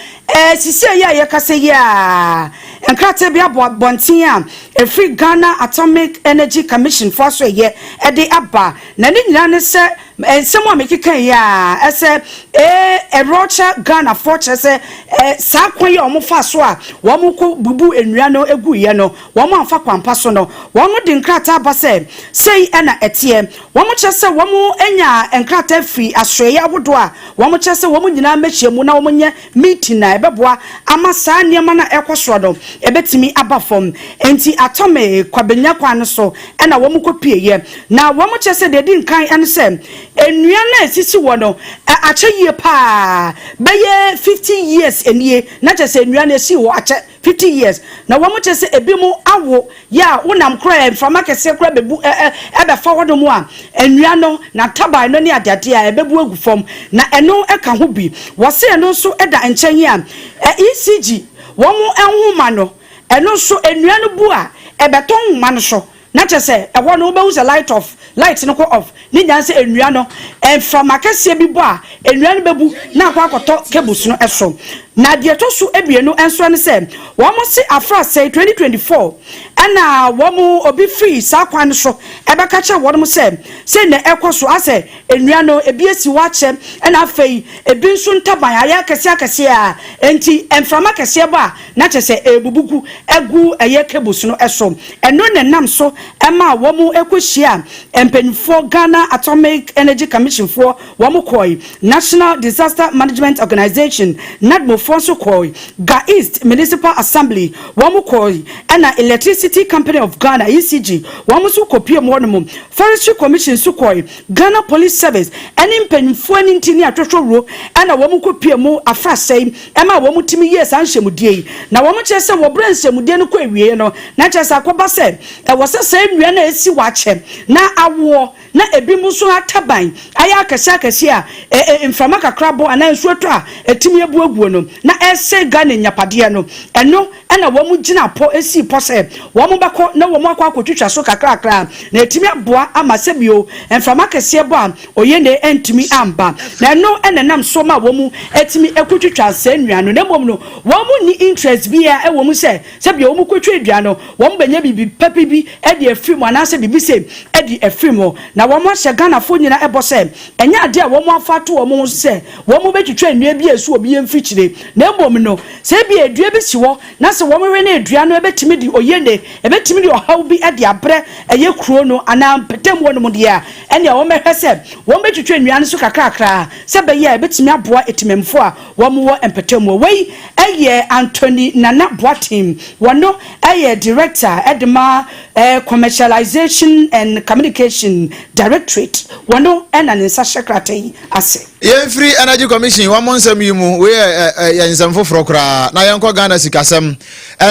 sisei yi a yɛkasa yi a, nkrataa bi abɔ abɔnten a ɛfiri Ghana Atomic Energy Commission foɔ asoɛeɛ de aba. Na ne nyinaa ne sɛ nsɛm a mekeka yi a ɛsɛ ee ɛrɔkyɛ Ghanafoɔ kyerɛ sɛ saa kwan yi a wɔn fa so a wɔn kɔ bubu nnua no guiɛ no wɔn amfa kwan pa so no, wɔn de nkrataa aba sɛ sei na ɛteɛ. Wɔn kyerɛ sɛ wɔn anya nkrataa firi asoɛeɛ ahodoɔ a wɔn kyerɛ sɛ wɔn nyinaa mmɛhyia mu na wɔn nyɛ meeting a ɛbɛboa ama saa nneɛma no a ɛrekɔ soɔ no ɛbɛtumi aba fam. Enti Atɔme Kwabenya kwan no so na wɔn kɔ pieeɛ. Na wɔn kyerɛ sɛ deɛ ɛdi nkan ne sɛ nnua no a ɛsisi hɔ no akyɛ yie pa ara, bɛyɛ 50 years nie, na kyerɛ sɛ nnua no ɛsii hɔ akyɛ 50 years. Na wɔn kyerɛ sɛ ebinom awo yɛ a wonam koraa a mframa kɛseɛ koraa bɛbu ɛbɛfa hɔnom a, nnua no n'ataban no ne adeadeɛ a ɛbɛbu agu fam. Na ɛno ka ho bi. Wɔse ɛno nso da nkyɛn a ECG wɔn nwoma no, ɛno nso nnua no bu a ɛbɛtɔ nwoma no so. Na kyerɛ sɛ ɛhɔ no wobɛhu sɛ light off, light no kɔ off, ne nyinaa ne sɛ nnua no, mframa kɛseɛ bi bɔ a, nnua no bɛbu na akɔ akɔtɔ cables no so. Na deɛ ɛtɔ so mmienu nso ne sɛ, wɔn se afrasɛe 2024 ɛna wɔn obi firi saa kwan no so ɛbɛka kyerɛ wɔn sɛ sei na ɛkɔ so, asɛ nnua no ebi asi hɔ akyɛ ɛna afei ebi nso ntaban ayɛ akɛseɛ akɛseɛ a enti mframa kɛseɛ bɔ a na kyerɛ sɛ ɛrebubu gu agu ɛyɛ cables no so. Ɛno na ɛnam so maa wɔkɔhyiaa mpanimfoɔ Ghana Atomic Energy Commission foɔ, wɔn kɔe, National Disaster Management Organisation, NADMO, foɔ nso kɔe, Ga East Municipal Assembly, wɔn kɔe, ɛna Electricity Company of Ghana, ECG, wɔn nso kɔpuee mu hɔnom, Forestry Commission nso kɔe, Ghana Police Service ne mpanyimfoɔ ani nti ne atwotwowuro na wɔn kɔpue mu afrasɛe maa wɔn tumi yɛɛ saa nhyiamudie yi. Na wɔn kyerɛ sɛ wɔ berɛ a nhyiamudie no kɔ awieɛ no, na kyerɛ sɛ akɔba sɛ ɛwɔ sɛ saa nnua no a ɛsi hɔ akyɛ na awoɔ na ebinom nso ataban ayɛ akɛseɛ akɛseɛ a mframa kakra bɔ anaa nsuo tɔ a ɛtumi abu aguo no. na ɛresɛe Ghana nyapadeɛ no, ɛno na wɔn gyina pɔ sii pɔ sɛ wɔn bɛkɔ na wɔn akɔ akɔtwitwa so kakrakra na atumi aboa ama sɛbio mframa kɛseɛ bɔ a oyene antumi amba. Na ɛno na ɛnam so ma wɔn atumi kɔtwitwa saa nnua no, na mmom no wɔn nni interest biara wɔ mu sɛ sɛbio wɔn kɔtwa dua no wɔn bɛnya biribi papa bi de afiri mu anaasɛ biribi sei de afiri mu. Na wɔn ahyɛ Ghanafoɔ nyina bɔ sɛ ɛnyɛ adeɛ a wɔn afa ato wɔn ho so sɛ wɔn bɛtwitwa nnua bi a ɛsi obi mfikyire, na mmom no sɛ ebia dua bi si hɔ na sɛ wɔn wene dua no ɛbɛtumi de oyene, ɛbɛtumi de ɔhaw bi de abrɛ ɛyɛ kuro no anaa mpɔtam hɔ nom deɛ a, ɛnneɛ wɔn bɛhwɛ sɛ wɔn bɛtwitwa nnua no so kakrakra sɛ ɛbɛyɛ a ɛbɛtumi aboa atemammufoɔ a wɔn wɔ mpɔtam hɔ. Wei yɛ Anthony Nana Boateng, wɔno yɛ Director de ma Commercialization and Communication Directorate, wɔno na ne nsa hyɛ krataa yi ase. Yɛmfiri Energy Commission wɔn nsɛm yi mu, wei yɛ nsɛm foforɔ koraa, na yɛnkɔ Ghana sikasɛm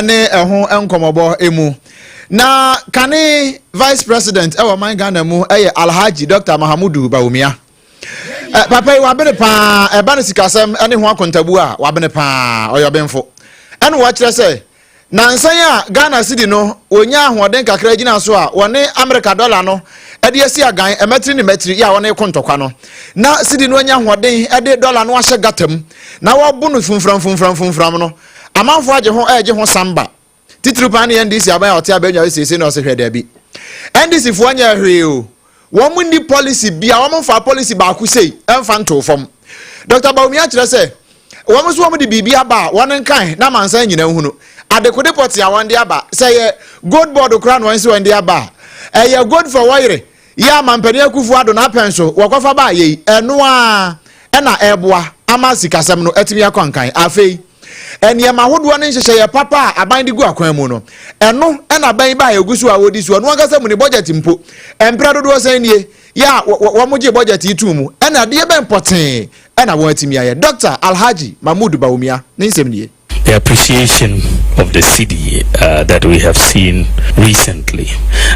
ne ɛho nkɔmmɔbɔ mu. Na kane Vice President wɔ man Ghana mu yɛ Alhaji Dr. Mahamudu Bawumia. Papa yi wabene paa, ɛba no sikasɛm ne ho akontabu a wabene paa, ɔyɛ ɔbenfo. Ɛna wɔakyerɛ sɛ nansa yi a Ghana cedi no wɔnya ahoɔden kakra gyina so a wɔne Amerika dɔla no de asi agan mmatiri ne mmatiri yɛ a wɔne ko ntɔkwa no, na cedi no anya ahoɔden de dɔla no ahyɛ gata mu na wɔbo no fumfram fumfram fumfram no, amanfoɔ agye ho ɛregye ho samba. Titiriw paa ne NDC aban a ɔte abannwa so seesei na ɔse hwɛ dabi. NDC foɔ nyɛɛ hwee o. Wɔn nni policy bia, wɔn mfaa policy baako sei ɛmfa ntoo fam. Dr. Bawumia kyerɛ sɛ wɔn nso wɔn de biribi aba a wɔn nkan na amansan nyinaa nhunu. Adekode pɔtee a wɔn de aba, sɛ yɛ gold board koraa na wɔn nso wɔn de aba a, ɛyɛ gold for wɔyere. Yɛ a Mampanin Akuffo Addo n'apɛn so wɔkɔfa baa yei, ɛno ara na ɛreboa ama sikasɛm no atumi akɔ nkan. Afei, nneɛma ahodoɔ ne nhyehyɛeɛ papa a aban de gu akwan mu no, ɛno na aban yi baa ɛgu so a wɔdi so. Ɔno ankasa mu ne bɔgyɛt mpo, mprɛ dodoɔ sɛn nie yɛ a wɔgyee bɔgyɛt yi too mu, ɛna adeɛ bɛn pɔtee na wɔatumi ayɛ? Dɔkta Alhaji Mahmood Bawumia ne nsɛm nie. The appreciation of the cedi uh, that we have seen recently.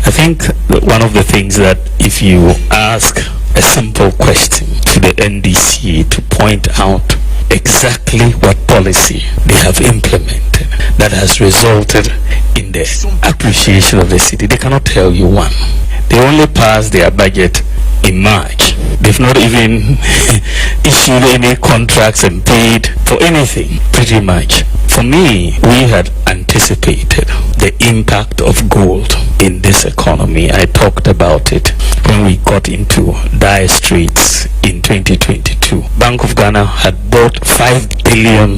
I think one of the things that if you ask a simple question to the NDC to point out exactly what policy they have implemented that has resulted in the appreciation of the cedi, they cannot tell you one. They only passed their budget in March. They've not even issued any contracts and paid for anything, pretty much. For me, we had anticipated the impact of gold in this economy. I talked about it when we got into dire straits in 2022. Bank of Ghana had bought $5 billion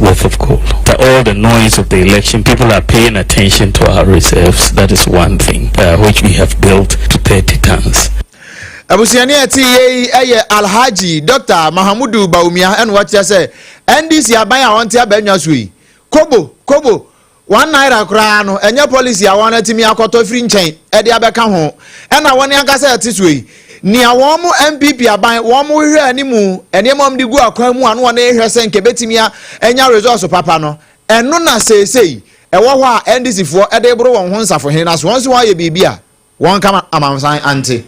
worth of gold. The, all the noise of the election, people are paying attention to our reserves. That is one thing, which we have built to 30 tons. Abusuani a ɛte yie yi yɛ Alhaji Dr. Mahamudu Bawumia ɛna wakyerɛ sɛ NDC aban a wɔnte abannwa so yi kobo kobo one naira koraa no ɛnyɛ policy a wɔn atumi akɔtɔ firi nkyɛn ɛde abɛka ho ɛna wɔn ankasa ɛte so yi nea wɔn mo NPP aban wɔn mo hwehwɛ anim nneɛma wɔn de gu akwan mu a na wɔn rehwɛ sɛ nka ebetumi anya results papa no ɛno na seesei ɛwɔ hɔ a NDC foɔ ɛde boro wɔn ho nsafohene na so wɔn nso wɔn ayɛ biribi a Wɔnka amansan ante.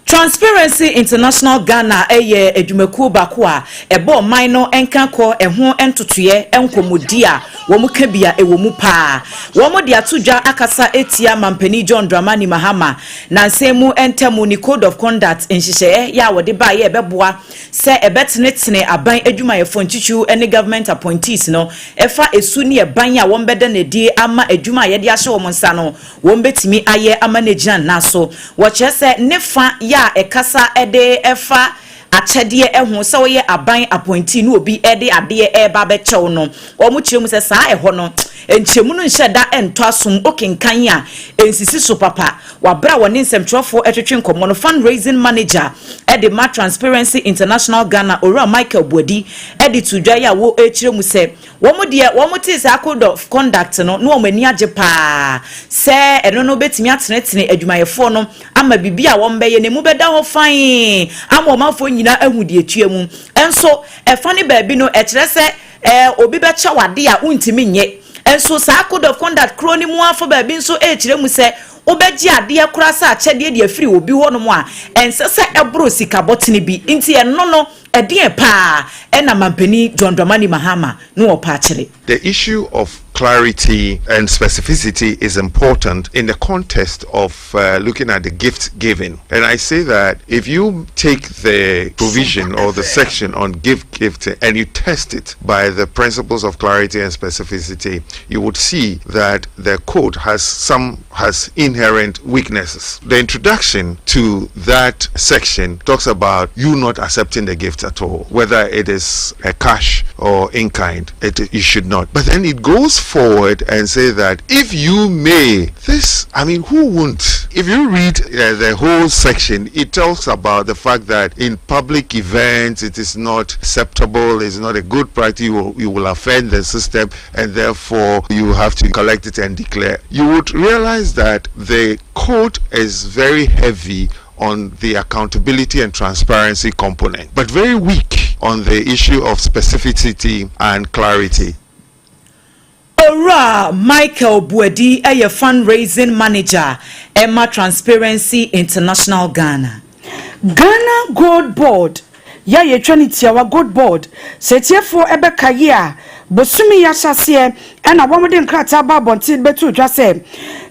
Transparency International Ghana yɛ adwumakuo baako a ɛbɔ ɔman no nkankɔ ɛho ntotoeɛ nkɔmmɔdi a wɔka bi a ɛwɔ mu paa. Wɔde ato dwa akasa atia Mampanin John Dramani Mahama nansa yi mu ntamu ne Code of Conduct nhyehyɛeɛ yɛ a wɔde baeɛ a ɛbɛboa sɛ ɛbɛtenetene aban adwumayɛfoɔ ntitiriw ne government appointees no ɛfa ɛsu ne ɛban a wɔbɛda no adi ama adwuma a yɛde ahyɛ wɔn nsa no wɔbɛtumi ayɛ ama no agyina nna so. Wɔkyerɛ sɛ ne fa yɛ a ɛkasa de fa akyɛdeɛ ho sɛ woyɛ aban appointee ne obi de adeɛ reba abɛkyɛ wo no, wɔkyerɛ mu sɛ saa ɛhɔ no nkyerɛmu no nhyɛ da ntɔ asom, wokenkan a ɛnsisi so papa. Wɔ berɛ a wɔne nsɛmtwerɛfoɔ retwetwe nkɔmmɔ no, Fundraising Manager de ma Transparency International Ghana, Owura Michael Boadi de too dwa yi a wɔrekyerɛ mu sɛ Wɔn deɛ, wɔtee saa code of conduct no na wɔn ani agye paa sɛ ɛno no bɛtumi atenetene adwumayɛfoɔ no ama biribi a wɔbɛyɛ no emu bɛda hɔ fann ama ɔmanfoɔ nyinaa ahu deɛ ɛtua mu. Nso ɛfa ne baabi no, ɛkyerɛ sɛ ɛɛ obi bɛkyɛ wo adeɛ a wontumi nyɛ. Nso saa code of conduct korɔ no mu ara fa baabi nso ɛrekyerɛ mu sɛ Wobɛgye adeɛ koraa sɛ akyɛdeɛ de afiri obi hɔnom a, ɛnsɛ sɛ ɛboro sika bɔtene bi. Nti ɛno no, ɛdeɛn paa na Mampanin John Dramani Mahama ne ɔpɛ akyere? The issue of clarity and specificity is important in the context of uh, looking at the gift giving. And I say that if you take the provision or the section on gift gifting and you test it by the principles of clarity and specificity, you would see that the code has some has inherent weaknesses. The introduction to that section talks about you not accepting the gift at all, whether it is a cash or in kind. It, you should not. But then it goes forward and say that if you may, this, I mean, who won't? If you read uh, the whole section, it talks about the fact that in public events it is not acceptable, it's not a good practice, you will, you will offend the system, and therefore you have to collect it and declare. You would realize that the code is very heavy on the accountability and transparency component, but very weak on the issue of specificity and clarity. Owura Michael Boadi yɛ Fundraising Manager ma Transparency International Ghana. Ghana Gold Board yɛ a yɛtwa no tiawa Gold Board, sɛ atiefoɔ bɛkae a, bosome yi ahyɛaseɛ na wɔde nkrataa ba abɔnten bɛtoo dwa sɛ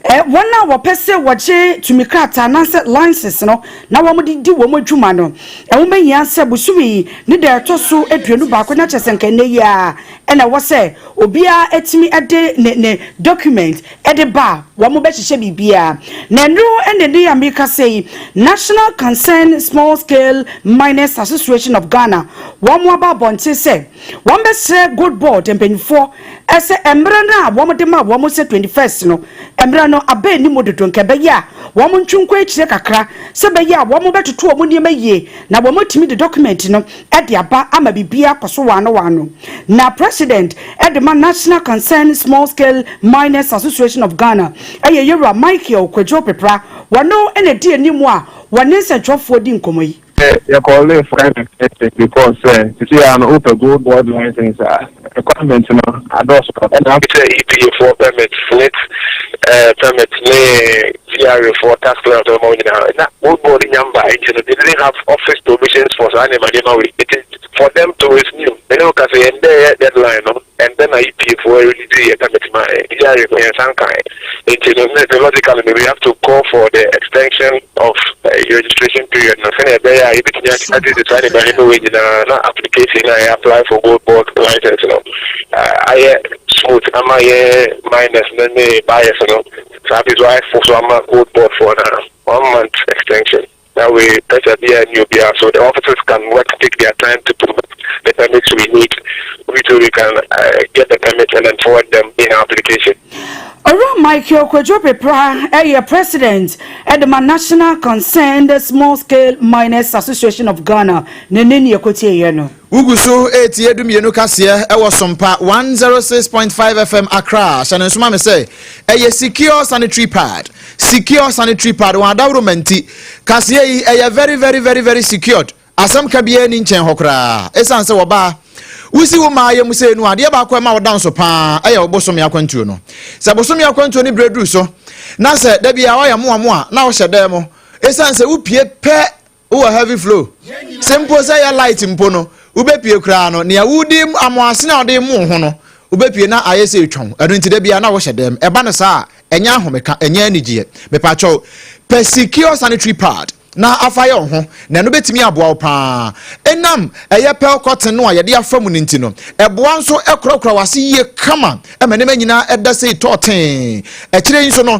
wɔn a wɔpɛ sɛ wɔgye tumi krataa anaasɛ license no na wɔde di wɔn adwuma no, ɛho bɛhia sɛ bosome yi ne da ɛtɔ so 21 na kyerɛ sɛ nka nnɛ yi ara na ɛwɔ sɛ obiara tumi de ne ne document de ba a wɔbɛhyehyɛ biribiara. Na ɛno na ɛnnɛ yi a merekasa yi, National Concerned Small Scale Miners Association of Ghana wɔn aba abɔnten sɛ wɔbɛsrɛ Gold Board mpanyinfoɔ sɛ mmerɛ no a wɔde ma wɔn sɛ 21st no, mmerɛ no aba anim dodo, nka ɛbɛyɛ a wɔn ntwe nkɔ akyire kakra sɛ ɛbɛyɛ a wɔn bɛtoto wɔn nneɛma yie na wɔn atumi de document no de aba ama biribiara akɔ so waano waano. Na President de ma National Concerned Small Scale Miners Association of Ghana yɛ Yewura Michael Kwadwo Pepra, wɔno na ɛdi anim a wɔne nsɛntwerɛfoɔ di nkɔmmɔ yi. Yɛ kɔɔlee for everything because sɛ sisi a no wopɛ gold board license a requirement no adɔɔso kakra. Ɛna sɛ EPA foɔ permit, SSNIT permit ne GRA foɔ tax clearance ɔbɛma wo nyinaa na gold board nya mbae nti no they didn't have office provisions for saa nneɛma nneɛma wei nti for them to resume me ne wo ka sɛ yɛn dɛ yɛ deadline no ɛndɛ na EPA foɔ release yɛ permit ma yɛn GRA foɔ yɛn nsa nkae nti no ne logically no we have to call for the extension of registration period no sɛnea ɛbɛyɛ a yɛbɛtumi atete saa nneɛma nneɛma wei nyinaa na application a yɛ apply for gold board license no ayɛ smooth ama yɛ miners no ne buyers no saa bi so ayɛ fo so ama gold board foɔ no one month extension. That way pressure biara nni obiara so the officers can work take their time to put the permits we need we too we can uh, get the permit and then forward them in our application. Owura Michael Kwadwo Peprah yɛ President de ma National Concerned Small Scale Miners Association of Ghana ne ne nea ɛkɔtieeɛ no. Wogu so retie Dumienu kaseɛ wɔ Sompa 106.5 FM Accra. Hyɛ no nso ma me sɛ ɛyɛ Secure Sanitary Pad. Secure Sanitary Pad wɔn adaworoma nti kaseɛ yi ɛyɛ very very very very secured. Asɛm ka biara ni nkyɛn hɔ koraa. Ɛsiane sɛ wɔbaa wosi wo maa yɛ mu sɛ nu adeɛ baako ɛma wo da nso paa ɛyɛ wo bosome akwantuo no. Sɛ bosome akwantuo no berɛ duru so na sɛ da biara woayɛ moamoa na wohyɛ dan mu ɛsiane sɛ wopie pɛ Wowɔ heavy flow. Sɛ mpo sɛ ɛyɛ light mpo no, wobɛpue koraa no, nea wode amoasene a wode mo ho no, wobɛpue na ayɛ sɛ ɛtwa wo. Ɛno nti da biara na wohyɛ dɛm. Ɛba no saa a, ɛnyɛ ahomeka, ɛnyɛ anigyeɛ. Mepakyɛw, pɛ secure sanitary pad na afa yɛ wo ho, na ɛno bɛtumi aboa wo paa. Ɛnam ɛyɛ pearl cotton no a yɛde afa mu no nti no, ɛboa nso korakora w'ase yie kama ma nneɛma nyinaa ɛda sei tɔɔtee. Akyire yi nso no,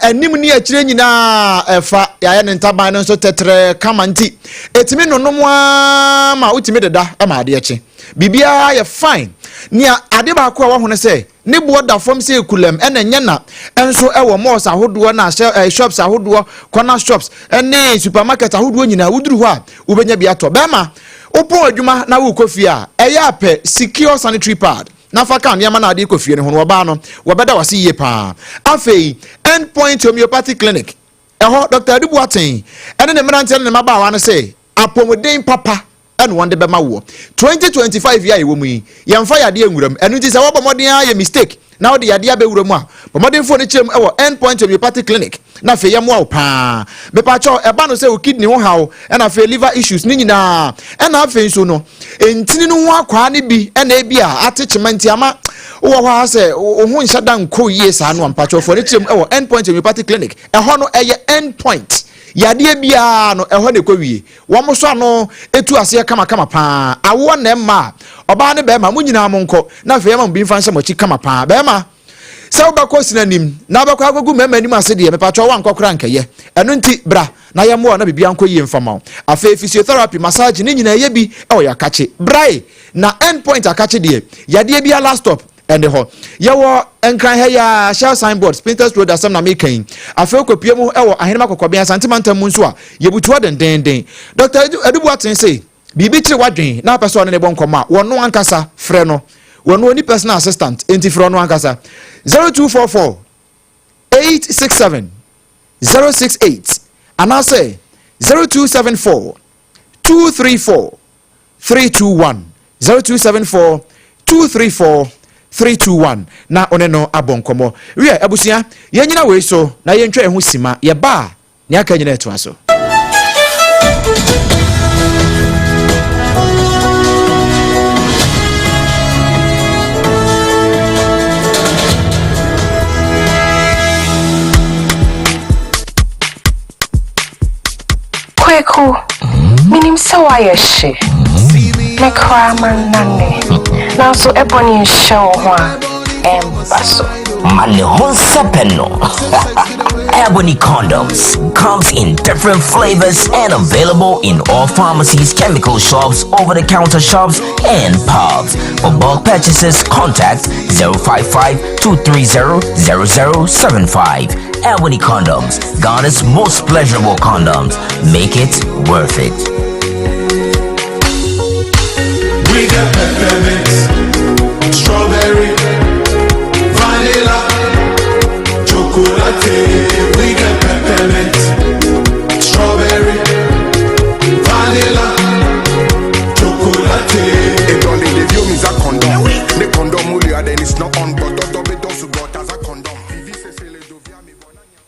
anim ne akyire nyinaa ɛfa yɛayɛ ne ntaban no nso tɛtrɛɛ kama nti ɛtumi nonom ara ma wotumi deda ma adeɛ kye. Biribiara yɛ fine. Nea ade baako a waho no sɛ ne boɔ da fam sɛ ekulɛm ɛna ɛnyɛ na nso ɛwɔ malls ahodoɔ na eh, shops ahodoɔ corner shops ɛne supermarket ahodoɔ nyinaa woduru hɔ a wobɛnya bi atɔ. Bɛrima wopɔn adwuma na wokɔ fie a ɛyɛ apɛ secure sanitary pad na fa ka nneɛma no a ade kɔ fie no ho no, wɔbaa no, wɔbɛda wase yie paa. Afei, End Point Homeopathic Clinic, ɛhɔ, Dr. Adu Boateng ne ne mmeranteɛ ne ne mmabaawa no sɛ apɔmuden papa ɛna wɔn de bɛma woɔ. 2025 yi a yɛwɔ mu yi, yɛmfa yadeɛ nwura mu. Ɛno nti sɛ wɔbɔ mmɔden ara yɛ mistake na wode yadeɛ abɛwura mu a, bɔ mmɔden fo no kyerɛ mu wɔ End Point Homeopathic Clinic na afei yɛmmoa wo paa. Mepakyɛw, ɛba no sɛ wo kidney ho haw ɛna afei liver issues ne nyinaa, ɛna afei nso no ntini no ho akwaa no bi ɛna ebi a ate kyema nti ama wowɔ hɔ a sɛ wo ho nhyɛ da nkɔ yie saa no a, mpakyɛw fo no kyerɛ mu wɔ End Point Homeopathic Clinic. Ɛhɔ no ɛyɛ End Point. Yadeɛ biara no ɛhɔ na ɛkɔ wie. Wɔn nso ano tu aseɛ kamakama paa. Awoɔ na ɛmma a, ɔbaa ne bɛrima, mo nyinaa mo nkɔ, na afei ɛma mo bi mfa nhyɛ mo akyi kama paa. Bɛrima, sɛ wobɛkɔ sini anim na wobɛkɔ akɔgu mmarima anim ase deɛ, mepatwɔ woankɔ koraa nkɛyɛ. Ɛno nti, bra na yɛmmoa na biribiara nkɔ yie mfa ma wo. Afei physiotherapy, massage ne nyinaa ɛyɛ bi wɔ yɛn akakye. Brae na end point akakye deɛ, yadeɛ biara last stop. Ɛne hɔ. Yɛwɔ Nkran ha yi ara, Shell sign board, Spintex Road asɛm na meka yi. Afei wokɔpue mu wɔ Ahenema Kɔkɔbea, Asante mantam mu nso a, yɛbutu hɔ dendeenden. Dɔkta Adu Boateng se, biribi kyere w'adwene na wopɛ sɛ ɔne ne bɔ nkɔmmɔ a, wɔno ankasa, frɛ no. Wɔno ɔnni personal assistant, enti frɛ ɔno ankasa. 0244 867 068 anaasɛ 0274 234 321 0274 234 321 na wo ne no abɔ nkɔmmɔ. Wiɛ, abusua, yɛnnyina wei so na yɛntwa yɛn ho simma. Yɛba a, nea aka nyinaa ɛtoa so. Kweku, menim sɛ woayɛ hye. Me koraa mannane. Nanso ɛbɔ ne nhyɛ wo ho a, ɛmba so. Ma ne ho nsɛpɛ no. Ebony condoms comes in different flavors and available in all pharmacies, chemical shops, over-the-counter shops, and pubs. For bulk purchases, contact 055 230 0075. Ebony condoms, Ghana's most pleasurable condoms. Make it worth it. We got peppermint, strawberry, vanilla, chocolate. We got peppermint, strawberry, vanilla, chocolate. It only the view means a condom. The condom then it's not on, but as a condom.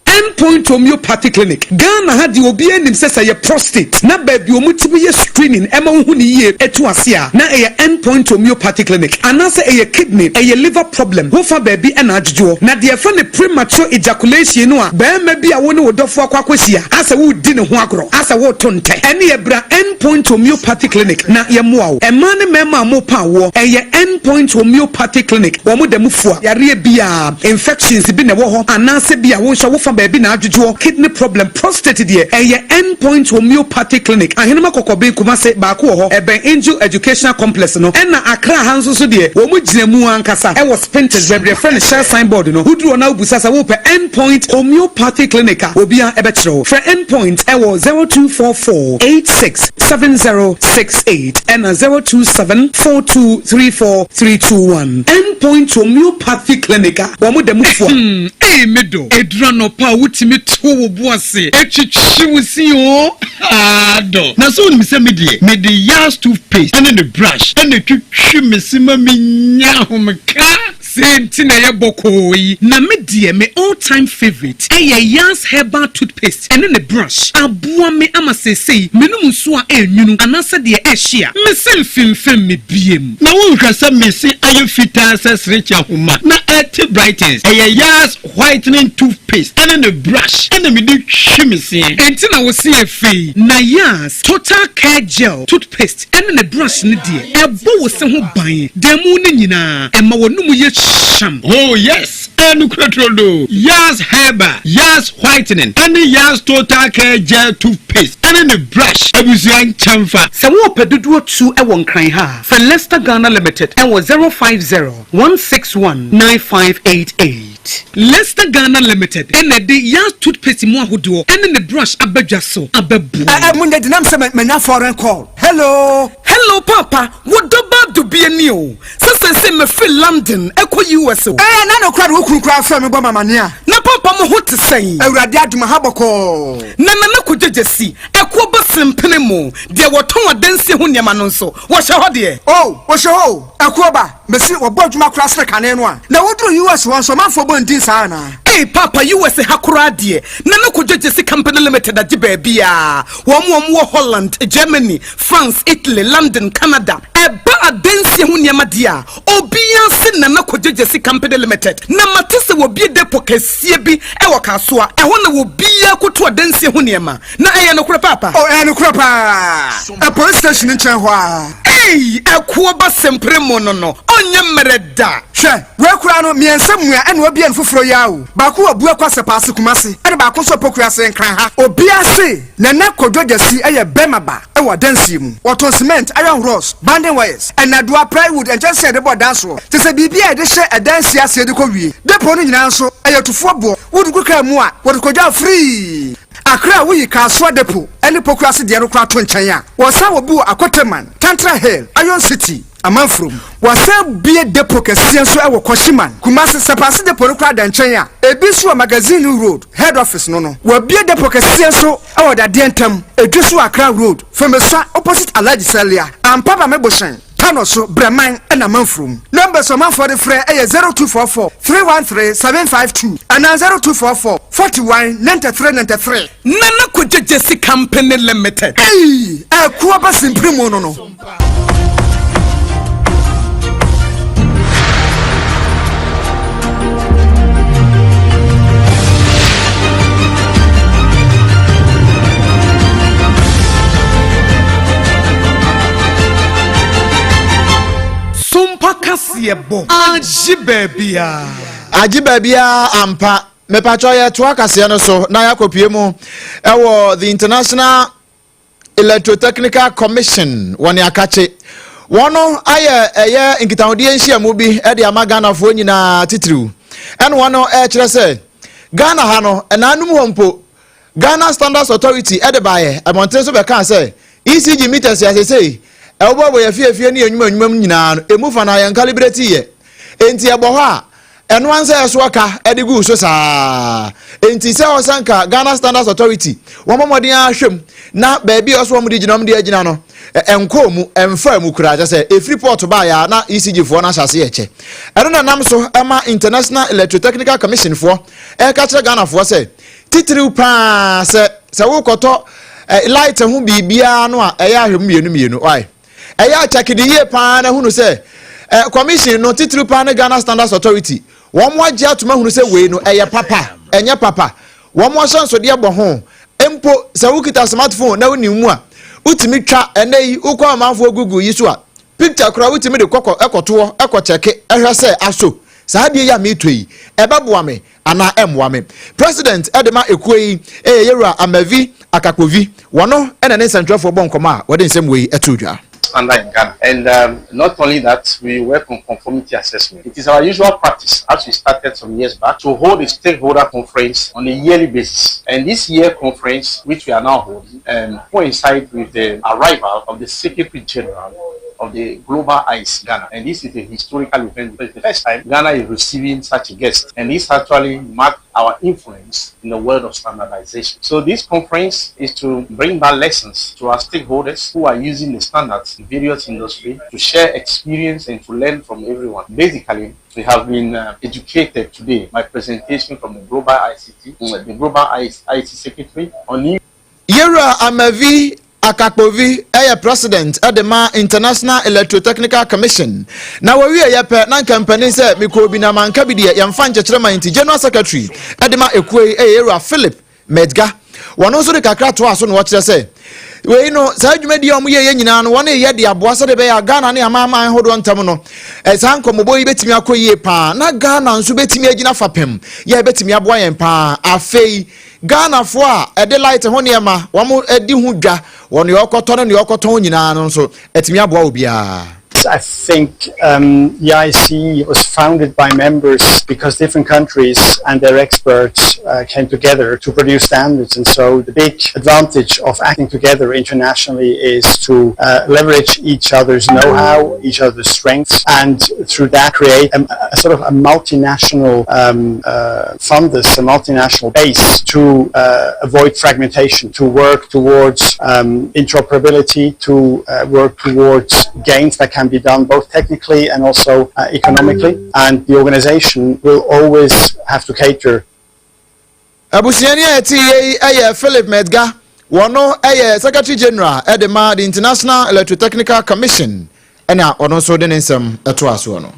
End Point Homeopathy Clinic, Ghana ha deɛ obiara nim sɛ sɛ ɛyɛ prostate na baabi a wɔtumi yɛ screening ma wohu no yie to ase a, na ɛyɛ End Point Homeopathy Clinic. Anaasɛ ɛyɛ kidney, ɛyɛ liver problem, wofa baabi na adwodwoɔ. Na deɛ yɛfrɛ no premature ejaculation no a, barima bi a wo ne wo dɔfoɔ akɔ akɔhyia asɛ woredi ne ho agorɔ, asɛ woreto ntɛ, ɛneɛ bra End Point Homeopathy Clinic na yɛmmoa wo. Mmaa ne mmarima a morepa awoɔ, ɛyɛ End Point Homeopathy Clinic, wɔn da mu fua yareɛ biara. Infections bi na ɛwɔ hɔ anaasɛ bi a wo nso wofa baabi na adwodwoɔ, kidney problem, prostate deɛ ɛyɛ End Point Homeopathic Clinic, Ahenema Kɔkɔben, Kumase, baako wɔ hɔ, ɛbɛn Angel Educational Complex no, ɛna Accra ha nso so deɛ wɔn gyina mu ankasa ɛwɔ Spintex baabi yɛfrɛ no Shell sign board no, woduru hɔ na wobisa sɛ wopɛ End Point Homeopathic Clinic a obiara ɛbɛkyerɛ wo. Frɛ End Point ɛwɔ 0244 86 7068 ɛna 027 4234 321. End Point Homeopathy Clinic a wɔn da mu fua. Hmm ei me dɔ, ɛduru anɔpa a wotumi to wo bo ase twetwe wo se oo haa dɔ. Na sɛ wonim sɛ me deɛ mede Yas toothpaste ne ne brush na ɛtwitwi me se ma menya ahomeka. Sei nti na ɛyɛ bɔkɔɔ yi. Na me deɛ me all time favourite ɛyɛ Yas herbal toothpaste ɛne ne brush. Aboa me ama seesei menom nsuo a ɛnwunu anaasɛ deɛ ɛhye a, me se mfemfem me biem. Na wonhwɛ sɛ me se ayɛ fitaa sɛ serekye ahoma na ɛte brightens. Ɛyɛ Yas whitening toothpaste ɛne ne brush ɛna mede twi me seɛ. Enti na wo se yɛ fɛ yi. Na Yas total care gel toothpaste ɛne ne brush no deɛ, ɛbɔ wo se ho ban da mu no nyinaa, ɛma w'anomu yɛ hyam. Oh yes, ɛyɛ nokorɛ turodoo, Yas Herbal, Yas Whitening ɛne Yas Total Care Gel Toothpaste ɛne ne brush abusua nkyɛnfa. Sɛ worepɛ dodoɔ tu wɔ Nkran ha a, frɛ Lester Ghana Limited wɔ 050 161 9588. Lester Ghana Limited na ɛde Yas Toothpaste mu ahodoɔ ne ne brush aba dwa so abɛboa wo. Ɛɛ mo nyɛ denam sɛ manya foreign call. Hello. Hello paapa, wo dɔ ba dubia ni o, sɛ seesei mefiri London ɛkɔ US o. Ɛɛ na nokora de wo kunu koraa frɛ me bɔ me amaneɛ a. Na paapa mo ho te sɛn? Awurade adom aha bɔkɔɔ. Na Nana Kwadwo Gyasi, ɛkoɔ ba. sempene mu, deɛ wɔtɔn adansie ho nneɛma no nso, wɔhyɛ hɔ deɛ? Oh, wɔhyɛ hɔ o, Akuo ba, mese wɔbɔ adwuma koraa sene kane no a. Na woduru US hɔ nso, ɔmanfoɔ bɔ ndin saa anaa? Ei paapa US ha koraa deɛ Nana Kojo Gyasi Company Limited agye baabiaa, wɔn a wɔn wɔ Holland, Germany, France, Italy, London, Canada. Ɛba adansie ho nneɛma deɛ a, obiara se Nana Kojo Gyasi Company Limited. Na mate sɛ wɔbue depot kɛseɛ bi wɔ Kasoa, ɛhɔ na obiara kɔtu adansie ho nneɛma. Na ɛyɛ nokorɛ paapa? Oh, ɛyɛ nokorɛ paa. Ɛ police station nkyɛn hɔ ara. Ei, ɛkoɔ ba sempere mu no no, ɔnyɛ mmerɛ da. Hwɛ, wei koraa no, mmiɛnsa mua ɛna wabue no foforɔ yi ara o. Baako wɔ Buakwa Sɛpaase Kumasi, ɛna baako nso wɔ Pokuase Nkran ha. Obiara se Nana Kwadwo Gyasi yɛ bɛrima ba wɔ adansie mu. Wɔtɔn cement, iron rods, banding wires, nnadewa, plywood, nkyɛnsee a yɛde bɔ dan soɔ, kyerɛ sɛ biribi a yɛde hyɛ adansie aseɛ de kɔ wie. Depot no nyinaa nso, ɛyɛ tufoɔ boɔ. Wode gu kaa mu a, wɔde kɔdwa firii. Accra a woyi Kasoa Depot ne Pokuase deɛ no koraa to nkyɛn a, wɔsan wɔ bi wɔ Akoteman, Tantra Hill, Iron City, Amanfurom. Wɔasan abue depot kɛseɛ nso wɔ Kwashiman, Kumasi. Sɛpaase depot no koraa da nkyɛn a, ebi nso wɔ Magazine Road, Head Office no no. Wɔabue depot kɛseɛ nso wɔ Dadeɛ Ntam, Edweso Accra Road, Femesua opposite Alhaji Salia, Ampaba Mebohyɛn. Tano so, Brɛman na Amanfurom. Numbers a ɔmanfoɔ de frɛ yɛ 0244 313 752 anaa 0244 41 93 93. Nana Kwadwo Gyasi Company Limited. Eii ɛko aba simpiri mu no no. Sompa kaseɛ bɔ agye baabiara. Agye baabiara ampa. Mepakyɛw yɛtoa kaseɛ no so na yɛakɔpue mu ɛwɔ the International Electrotechnical Commission wɔ ne akakye. Wɔn no ayɛ ɛyɛ nkitahodie nhyiamu bi de ama Ghanafoɔ nyinaa titiriw. Ɛna wɔn no ɛrekyerɛ sɛ Ghana ha no ɛnaanum hɔ mpo Ghana Standards Authority de baeɛ mmɔnten so bɛkaa sɛ ECG meters a seesei ɛwobɔbɔ yɛn afie afie ne yɛn nnwuma nnwuma mu nyinaa no, emu fa no ara yɛnkalibreti yɛ. Enti ɛbɔ hɔ a, ɛno ara sɛ ɛso ɔka de gu so saa. Enti sɛ ɔsɛ nka Ghana Standards Authority wɔmmɔ mmɔden ara hwɛ mu na baabi a ɔsɛ wɔn de gyina wɔn de agyina no, ɛnkɔɔ mu, ɛmfaa mu koraa, kyerɛ sɛ ɛfiri port baeɛ a na ECG foɔ no ahyɛ ase yɛ kyɛ. Ɛno na ɛnam so ma International Electrotechnical Commission foɔ ɛreka kyerɛ Ghanafoɔ sɛ Titiriw paa sɛ sɛ wokɔtɔ eh, light ho biribiara no a ɛyɛ ahwɛ mu mmienu mmienu why ɛyɛ akyɛkede yie paa na hunu sɛ eh, commission no titiriw paa ne Ghana Standards Authority wɔn agye atom ahunu sɛ wei no ɛyɛ papa ɛnyɛ papa wɔn ahyɛnsodeɛ bɔ ho mpo sɛ wokita smartphone na wonim mu a wotumi twa ɛnɛ yi wokɔ amanfoɔ Google yi so a picture koraa wotumi de kɔkɔ ɛkɔtoɔ ɛkɔ kyɛke ɛhwɛ sɛ aso saa adeɛ yi a meretɔ yi ɛbɛboa me anaa ɛmmoa me. President de ma ekuo yi yɛ Yɛwura Amavi Akakpovi. Wɔno na ne nsɛntwerɛfoɔ bɔ nkɔmmɔ a wɔde nsɛm wei too dwa. Standard in Ghana. And um, not only that, we work on conformity assessment. It is our usual practice, as we started some years back, to hold a stakeholder conference on a yearly basis. And this year conference, which we are now holding, um, coincides with the arrival of the Secretary General of the Global ICE Ghana. And this is a historical event because it's the first time Ghana is receiving such a guest. And this actually marked our influence in the world of standardization. So this conference is to bring back lessons to our stakeholders who are using the standards in various industries to share experience and to learn from everyone. Basically, we have been uh, educated today by presentation from the Global ICT, the Global ICT Secretary on Yewura Amavi Akakpovi yɛ President de ma International Electrotechnical Commission. Na wɔwieɛ pɛ na nka mpanin sɛ mekɔɔ bi na manka bi deɛ yɛmfa nkyekyere man nti General Secretary de ma ekuo yi yɛ Yewura Philip Medga. Wɔn nso de kakra toaa so na wɔkyerɛ sɛ wei no saa dwumadie a wɔyɛyɛ nyinaa no wɔn reyɛ de aboa sɛdeɛ ɛbɛyɛ a Ghana ne amanaman ahodoɔ ntam no saa nkɔmmɔbɔ yi bɛtumi akɔ yie paa na Ghana nso bɛtumi agyina fapem yɛ bɛtumi aboa yɛn paa afei Ghanafoɔ a ɛde light ho nneɛma wɔn di ho dwa wɔ nea ɔkɔtɔ ne nea ɔkɔtɔn nyinaa no nso atumi aboa obiara. I think um, the IEC was founded by members because different countries and their experts uh, came together to produce standards. And so the big advantage of acting together internationally is to uh, leverage each other's know-how, each other's strengths, and through that create a, a sort of a multinational um, uh, fundus, a multinational base to uh, avoid fragmentation, to work towards um, interoperability, to uh, work towards gains that can be done both technically and also uh, economically. And the organization will always have to cater Abusuani a ɛte yie yi yɛ Philip Medga, wɔno yɛ Secretary General de ma the International Electrotechnical Commission ɛna ɔno nso de ne nsɛm toa soɔ no.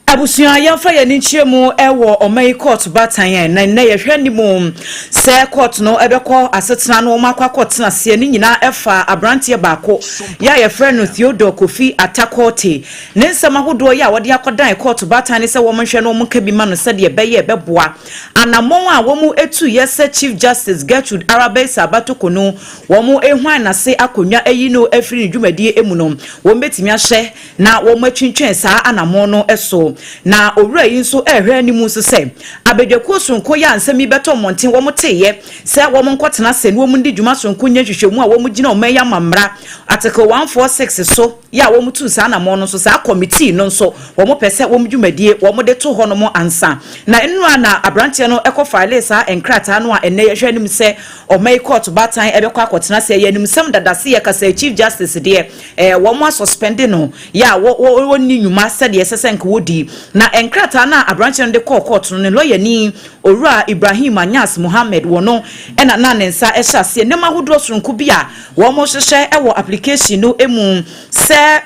Abusua, yɛmfa yɛn ani nkyerɛ mu wɔ ɔman yi kɔɔto baatan yɛn na nnɛ yɛhwɛ anim sɛ kɔɔto no ɛbɛkɔ asetena no wɔn akɔ akɔtena aseɛ ne nyinaa ɛfa aberanteɛ baako yɛ a yɛfrɛ no Theodore Kofi Atakɔɔte ne nsɛm ahodoɔ yɛ a wɔde akɔdan kɔɔto baatan ne sɛ wɔn nhwɛ no wɔn nka bi ma no sɛdeɛ ɛbɛyɛ ɛbɛboa anammɔn a wɔn etu yɛ sɛ Chief Justice Gertrude Araba Esaaba Torkornoo wɔn ehwan n'ase akonnwa ayi no afiri ne dwumadie emu no wɔn bɛtumi ahyɛ na wɔn atwintwɛn saa anammɔn no so na owura yi nso ɛrehwɛ anim nso sɛ abadwakuo sononko yɛ a nsɛm yi bɛtɔ mmɔnten wɔn teeɛ sɛ wɔn nkɔtena ase na wɔn di dwuma sononko nyɛ nhwehwɛmu a wɔn gyina ɔman yi amammra article 146 so yɛ a wɔn tu saa anammɔn no nso saa committee no nso wɔn pɛ sɛ wɔn dwumadie wɔn de to hɔ nom ansa na nnura na aberanteɛ no ɛkɔ file saa nkrataa no a ɛnɛ yɛhwɛ anim sɛ ɔman yi court baatan ɛbɛkɔ akɔtena sɛ yɛ animsɛm dada se yɛ kasa chief justice deɛ ɛɛ wɔn asuspend no yɛ a wɔ wɔnni nnwuma sɛdeɛ ɛsɛ sɛ nka wɔdi na nkrataa no a aberanteɛ no de kɔɔ court no ne lɔyani owura Ibrahim Anyas Mohammed wɔ no ɛna na ne nsa ɛhyɛ aseɛ nneɛma ahodoɔ soronko bi a wɔn hyehyɛ ɛwɔ application no mu sɛ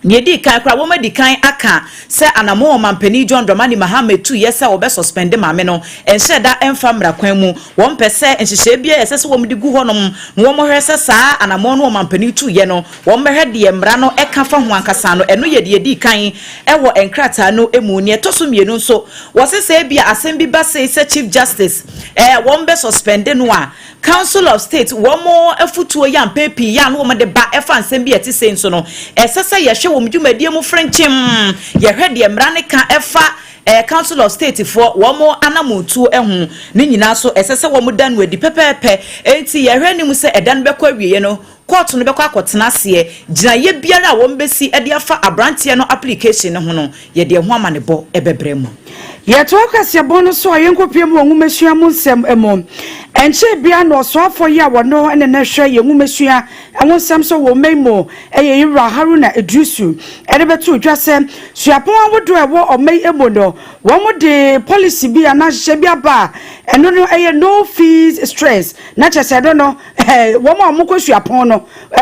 nea edi kan koraa wɔn adi kan aka sɛ anammɔn ɔmampanin John Dramani Mahama tu yɛ sɛ wɔbɛ suspend maame no nhyɛ da mfa mmara kwan mu wɔn pɛ sɛ nhyehyɛe bi a ɛsɛ sɛ wɔn de gu hɔnom na wɔn hwɛ sɛ saa anammɔn no ɔmampanin tu yɛ no wɔn bɛhwɛ deɛ mmara no ɛka fa ho ankasa no ɛno yɛ deɛ edi kan ɛwɔ nkrataa no mu nea ɛtɔ so mmienu nso wɔsɛ sɛ ebi asɛm bi ba sɛ sɛ chief justice ɛɛ wɔn bɛ suspend no a council of state wɔn afutuo yɛ ampɛ pii yɛ a no wɔn de ba ɛfa nsɛm bi a ɛte sɛ nso no ɛsɛ sɛ yɛhwɛ wɔn dwumadie mu frenkyem yɛhwɛ deɛ mmara ne ka ɛfa ɛɛ council of state foɔ wɔn anamotuo ɛho ne nyinaa so ɛsɛ sɛ wɔn da no adi pɛpɛɛpɛ eti yɛhwɛ anim sɛ ɛda no bɛkɔ awieɛ no court no bɛkɔ akɔtena aseɛ gyinaeɛ biara a wɔn bɛsi de afa aberanteɛ no application no ho no yɛde ɛho amanebɔ ɛbɛbrɛ mu. Yɛtoa kaseɛbɔ no so a yɛnkɔpie mu wɔ nwomasua mu nsɛm mu. Ɛnkyɛɛ biara na ɔsoafoɔ yi a wɔno ne no hwɛ yɛn nwomasua ho nsɛm so wɔ ɔman mu yɛ Yewura Haruna Iddrisu de bɛtoo dwa sɛ suapɔn ahodoɔ a ɛwɔ ɔman yi mu no wɔde policy bi anaa nhyehyɛ bi aba a ɛno no ɛyɛ no fees stress na kyerɛ sɛ ɛno no wɔn a wɔkɔ suapɔn no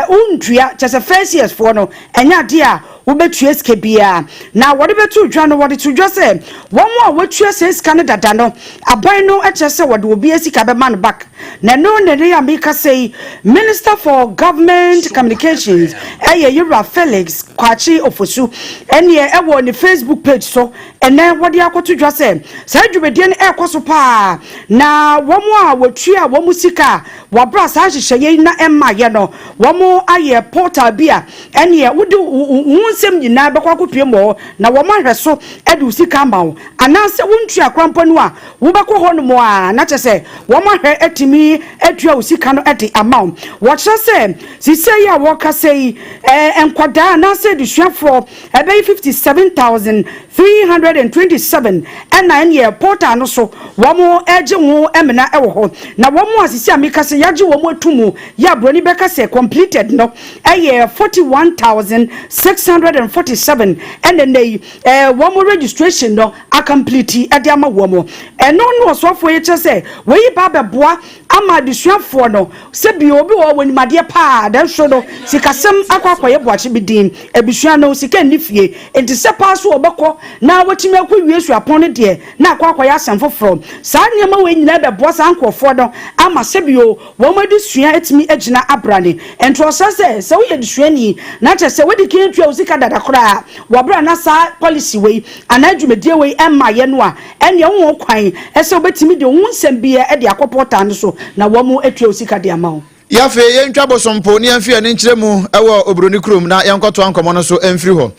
wontua kyerɛ sɛ first years foɔ no ɛnyɛ adeɛ a wobɛtua sika biara na wɔde bɛto dwa no wɔde to dwa sɛ wɔn a wɔatua sɛ sika no dada no aban no kyerɛ sɛ wɔde obi sika bɛma no back na ɛno na ɛne a meka sɛ yi minister for government communications ɛyɛ Yewura Felix Kwakye Ofosu ɛneɛ ɛwɔ ne Facebook page so ɛnɛ wɔde akɔto dwa sɛ saa dwumadie no ɛrekɔ so paa na wɔn a wɔtua wɔn sika a wɔabra saa nhyehyɛeɛ yi na ɛmmayɛ no wɔn ayɛ portal bi a ɛneɛ wode wo nsɛm nyinaa bɛkɔ akɔpie mu hɔ na wɔn ahwɛ so de wo sika ama wo anaasɛ wontua korampo no a wobɛkɔ hɔ nom a na kyerɛ sɛ wɔn ahwɛ atumi atua wo sika no de ama wo wɔkyerɛ sɛ sisɛ yi a wɔkasa yi ɛɛ nkwadaa anaasɛ adesuafoɔ ɛbɛyɛ 57,327 ɛna ɛneɛ portal no so wɔn ɛgye ho ɛmena ɛwɔ hɔ na wɔn a sisi a meka sɛ yɛagye wɔn ato mu yɛ aburoni bɛka sɛ completed no ɛyɛ 41,647 ɛna nne yi ɛɛ wɔn registration no acomplete ɛde ama wɔn ɛno no ɔsɔfoɔ yi kyerɛ sɛ wɔyi ba abɛboa ama adesuafoɔ no sɛbi obi wɔ wɔ nimadeɛ paa danso no sikasɛm akɔ akɔyɛ boakye bi din abusua no sika nni fie nti sɛ paa so wɔbɛkɔ na wɔtumi akɔ wie suapɔn no deɛ na akɔ akɔyɛ asɛm foforɔ saa nneɛma wɔ nyinaa bɛboa saa nkurɔfoɔ no ama sɛbio wɔn adesua atumi agyina abrane nti ɔsɛ sɛ sɛ woyɛ adesuani na kyerɛ sɛ wodi kan tua wo sika dada koraa wɔbrɛ na saa policy wei anaa dwumadie wei ɛma yɛ no a ɛnea wo kwan ɛsɛ wobɛtumi de wo nsɛm biara de akɔ portal no so na wɔn atua wo sika de ama wo. Afei yɛntwa bosompo ne yɛmfi yɛn nkyerɛ mu wɔ Oburoni kurom na yɛnkɔtoa nkɔmmɔ no so mfiri hɔ.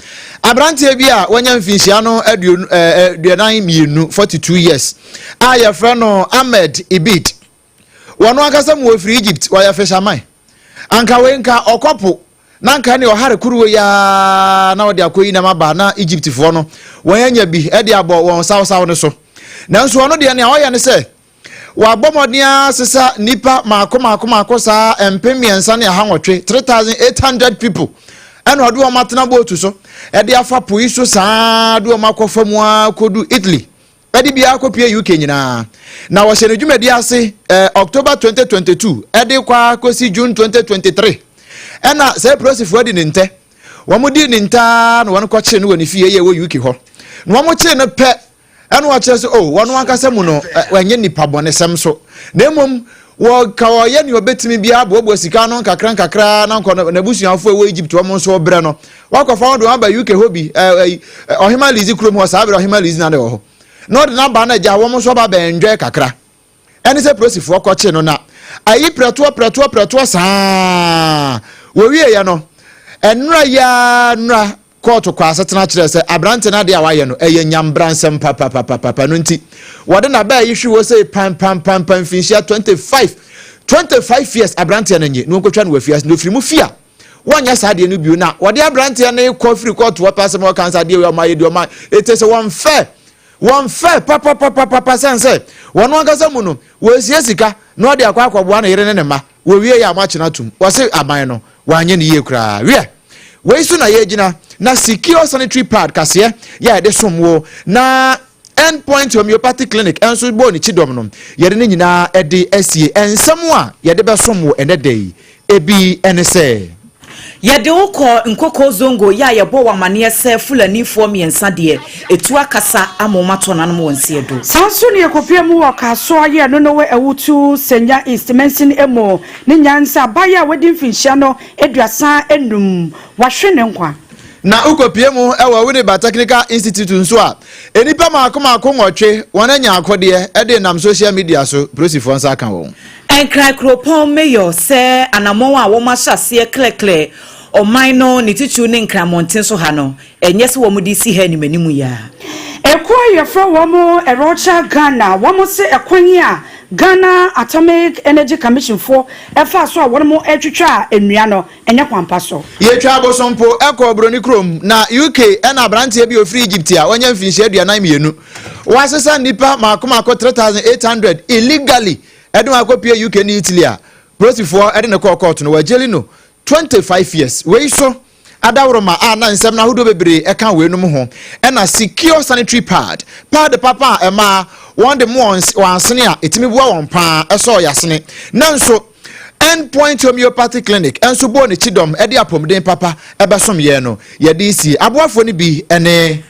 Aberanteɛ bi a wanya mfinhyia no 42, 42 years, a yɛfrɛ no Ahmed Ibid. Wɔn ankasa mu wɔfiri Egypt, wɔyɛ fisherman. Anka wei nka ɔkɔpo na nka ne ɔhare kuruo yi ara na ɔde akɔyi nam aba na Egyptfoɔ no wɔn anya bi de abɔ wɔn sawsaw no so. Nanso ɔno deɛ nea ɔyɛ ne sɛ Wɔabɔ mmɔden ara asesa nnipa mmaako mmaako mmaako saa 3800, 3,800 people, ɛna ɔde wɔn atena bootu so, ɛde afa po yi so saa de wɔn akɔfa mu ara kɔdu Italy, ɛde biara kɔpie UK nyinaa. Na wɔhyɛ ne dwumadi ase eh, October 2022 ɛde kɔ ara kɔsi June 2023. Ɛna sɛ polisifoɔ adi ne ntɛ, wɔn di ne ntaa na wɔn kɔkyere no wɔ ne fie yɛ wɔ UK hɔ. Na wɔn kyere no pɛ Ɛna ɔkyerɛ sɛ, oh, wɔn ankasa mu no, wɔnyɛ nipa bɔnesɛm so, na mmom wɔka wɔyɛ nea ɔbɛtumi biara boaboa sika ano nkakra nkakra na nkɔ n'abusuafo a ɛwɔ Egypt wɔn nso brɛ no. Wakɔfa wɔn de wɔn aba UK hɔ bi, Ɔhema Lizi kurom hɔ, saa berɛ Ɔhema Lizi na na ɛwɔ hɔ. Na ɔde n'aba no agya wɔn nso aba bɛndwɛ kakra. Ɛne sɛ polisifoɔ kɔkye no na ayi prɛtoɔ prɛtoɔ prɛtoɔ saa. Wɔwieɛ no, ɛnora yi ara nnora Kɔɔto kɔɔ asetena kyerɛɛ sɛ aberante no adeɛ a wayɛ no, ɛyɛ nyambransɛm papapapapa. Ɛno nti, wɔde n'abaa yi hwee hɔ sei pampampampa mfinhyia 25, 25 years, aberanteɛ no nye na wɔnkɔtwa no wɔ afiase na ɔfiri mu fie a, wɔnyɛ saa adeɛ no bio. Na wɔde aberanteɛ no kɔ firi kɔɔto hɔ pɛ asɛm a wɔka sɛ adeɛ wei a wɔayɛ deɛ wɔma ɛte sɛ wɔmfɛ wɔmfɛ papapapapa sɛn sɛ wɔn ankasa mu no wɔresie sika na ɔde akɔ akɔboa ne yere ne ne mma. Wɔwie yɛ a moakye no atom. Wɔse aban no wanyɛ no yie koraa. Wiɛ, wei so na yɛgyina na Secure Sanitary Pad kaseɛ yɛ a yɛde som wo na End Point Homeopathic Clinic nso bɔɔ ne kyidɔm no, yɛde ne nyinaa de asie. Nsɛm a yɛde bɛsom wo ɛnɛ da yi, ebi ne sɛ. Yɛde wo kɔ Nkoko Zongo yɛ a yɛbɔ wo amaneɛ sɛ Fulanifoɔ mmiɛnsa deɛ ɛtu akasa ama wɔn atɔ nanom wɔn nseɛ do. Saa nso na yɛkɔpue mu wɔ Kasoa yɛ no Nowe Awutu Senya East mansin mu ne Nyansa abaayewa a wadi mfinhyia no 35 wahwe ne nkwa. Na wokɔpue mu wɔ Winneba Technical Institute nso a, nnipa mmaako mmaako nwɔtwe wɔn anya akodeɛ de nam social media so, polisifoɔ nsa aka wɔn. Nkran kuropɔn mayor sɛ anamɔn a wɔn ahyɛ aseɛ klɛklɛ ɔman no ne titiriw ne Nkran mmɔnten so ha no, ɛnyɛ sɛ wɔn de resi ha anim anim yi ara. Ekuo a yɛfrɛ wɔn Erocha Ghana, wɔn se ɛkwan a Ghana Atomic Energy Commission foɔ faa so a wɔn retwitwa nnua no, ɛnyɛ kwan pa so. Yɛtwaa bosompo kɔɔ Buroni kurom, na UK na aberanteɛ bi a ɔfiri Egypt a wanya mfinhyia 42. Wasesa nnipa mmaako mmaako 3,800 illegally de wɔn akɔpue UK ne Italy a polisifoɔ de no kɔɔ kɔɔto no, wɔagyeli no 25 years. Wei so adaworoma a na nsɛm no ahodoɔ bebree ka weinom ho na Secure Sanitary Pad, pad papa a ɛmaa wɔn de mo wɔn asene a ɛtumi boa wɔn paa ɛsɔɔ yasene. Nanso End Point Homeopathy Clinic nso bɔɔ ne kyidɔm de apɔmuden papa bɛsom yɛn no, yɛde sie. Aboafoɔ no bi ne.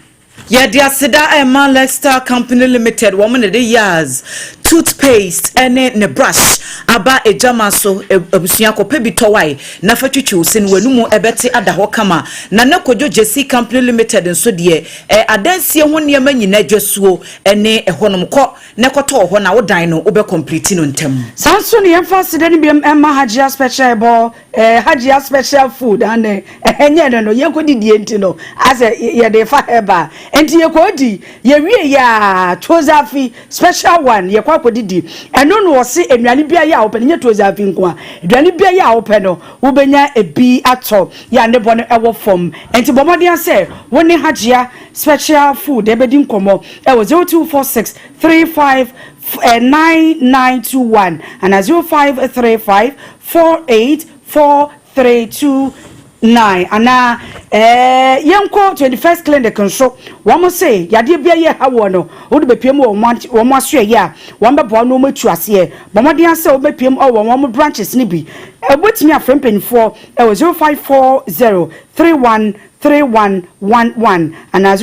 Yɛde aseda rema Lextar Company Limited, wɔn na ɛde Yaz toothpaste ne ne brush aba agyama so. Abusua kɔpɛ bi tɔ wae na fa twitwi wo se no, w'anomu ɛbɛte ada hɔ kama. Nana Kojo Gyesi Company Limited nso deɛ, adansie ho nneɛma nyinaa dwasuo ne ɛhɔnom. Kɔ na kɔtɔ wɔ hɔ na wo dan no wobɛ complete no ntɛm. Saa nso na yɛmfa aseda no biom mma Hajia Special ɛbɔ eh, Hajia Special Food ane ɛnyɛ no no yɛnkɔ didie nti no asɛ yɛde fa herbal nti yɛkɔ di yɛwie yɛ a Tuozafi Special One yɛkɔ akɔdidi ɛno na ɔse nnuane bia yɛ a wopɛ no nyɛ Tuozafi nko a aduane bia yɛ a wopɛ no wobɛnya ebi atɔ yɛ a ne bɔ no ɛwɔ fam nti bɔ mmɔden sɛ wo ne Hajia Special Food ɛbɛdi nkɔmmɔ ɛwɔ 0246 35 9921 anaa 0535 48 4329 anaa ɛɛ yɛnkɔ 21st Clinic nso wɔn se yadeɛ bia yɛ ha wɔ no wode bɛpiem wɔ wɔn asoɛyɛ a wɔn bɛboa no wɔn atu aseɛ. Bɔ mmɔden asɛ wobɛpiem wɔ wɔn branches no bi. Wobɛtumi afrɛ mpanimfoɔ ɛwɔ 0540 31 3111 anaa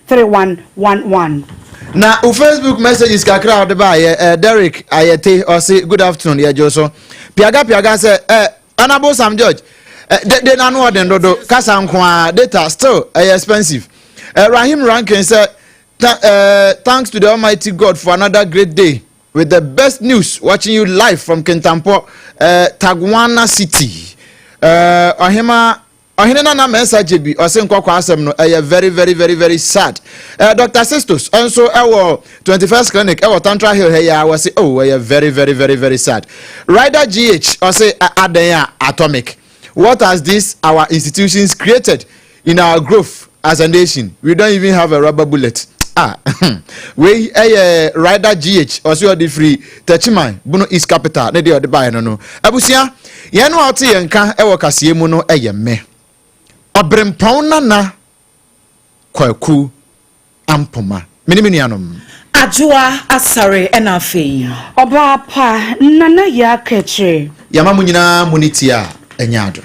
0540313111. Na wo Facebook messages kakra a wode baayɛ eh, Derek Ayete ɔse good afternoon yɛgye wo so. Piaga piaga sɛ eh, Honourable Sam George eh, de, de n'ano ɔden dodo kasa nko ara data still ɛyɛ expensive. Eh, Rahim Rankin sɛ eh, thanks to the Almighty God for another great day. with the best news, watching you live from Kintampo, Tagwana City. Ɔhema ɔhene Nana Mɛnsa gye bi, ɔse nkɔkɔ asɛm no ɛyɛ very, very, very, very sad. Dr Sistos nso ɛwɔ 21st Clinic ɛwɔ Tantra Hill ha yi a, wɔse, oh, ɛyɛ very, very, very, very sad. Rider GH ɔse, adan a atomic, what has this our institutions created in our growth as a nation? We don't even have a rubber bullet. Ah, wei ɛyɛ Rider GH, ɔse ɔde firi Techiman, Bono East capital, ne deɛ ɔde baeɛ no. Abusua, yɛn no a ɔte yɛn ka ɛwɔ kaseɛ mu no, ɛyɛ mmɛ Ɔberempɔn Nana Kwaku Ampoma, mene me nuanom. Adwoa Asare, ɛna afei Ɔbaa pa Nana yɛ Akakyire. Yɛma mo nyinaa mo ne tie a ɛnyɛ ado.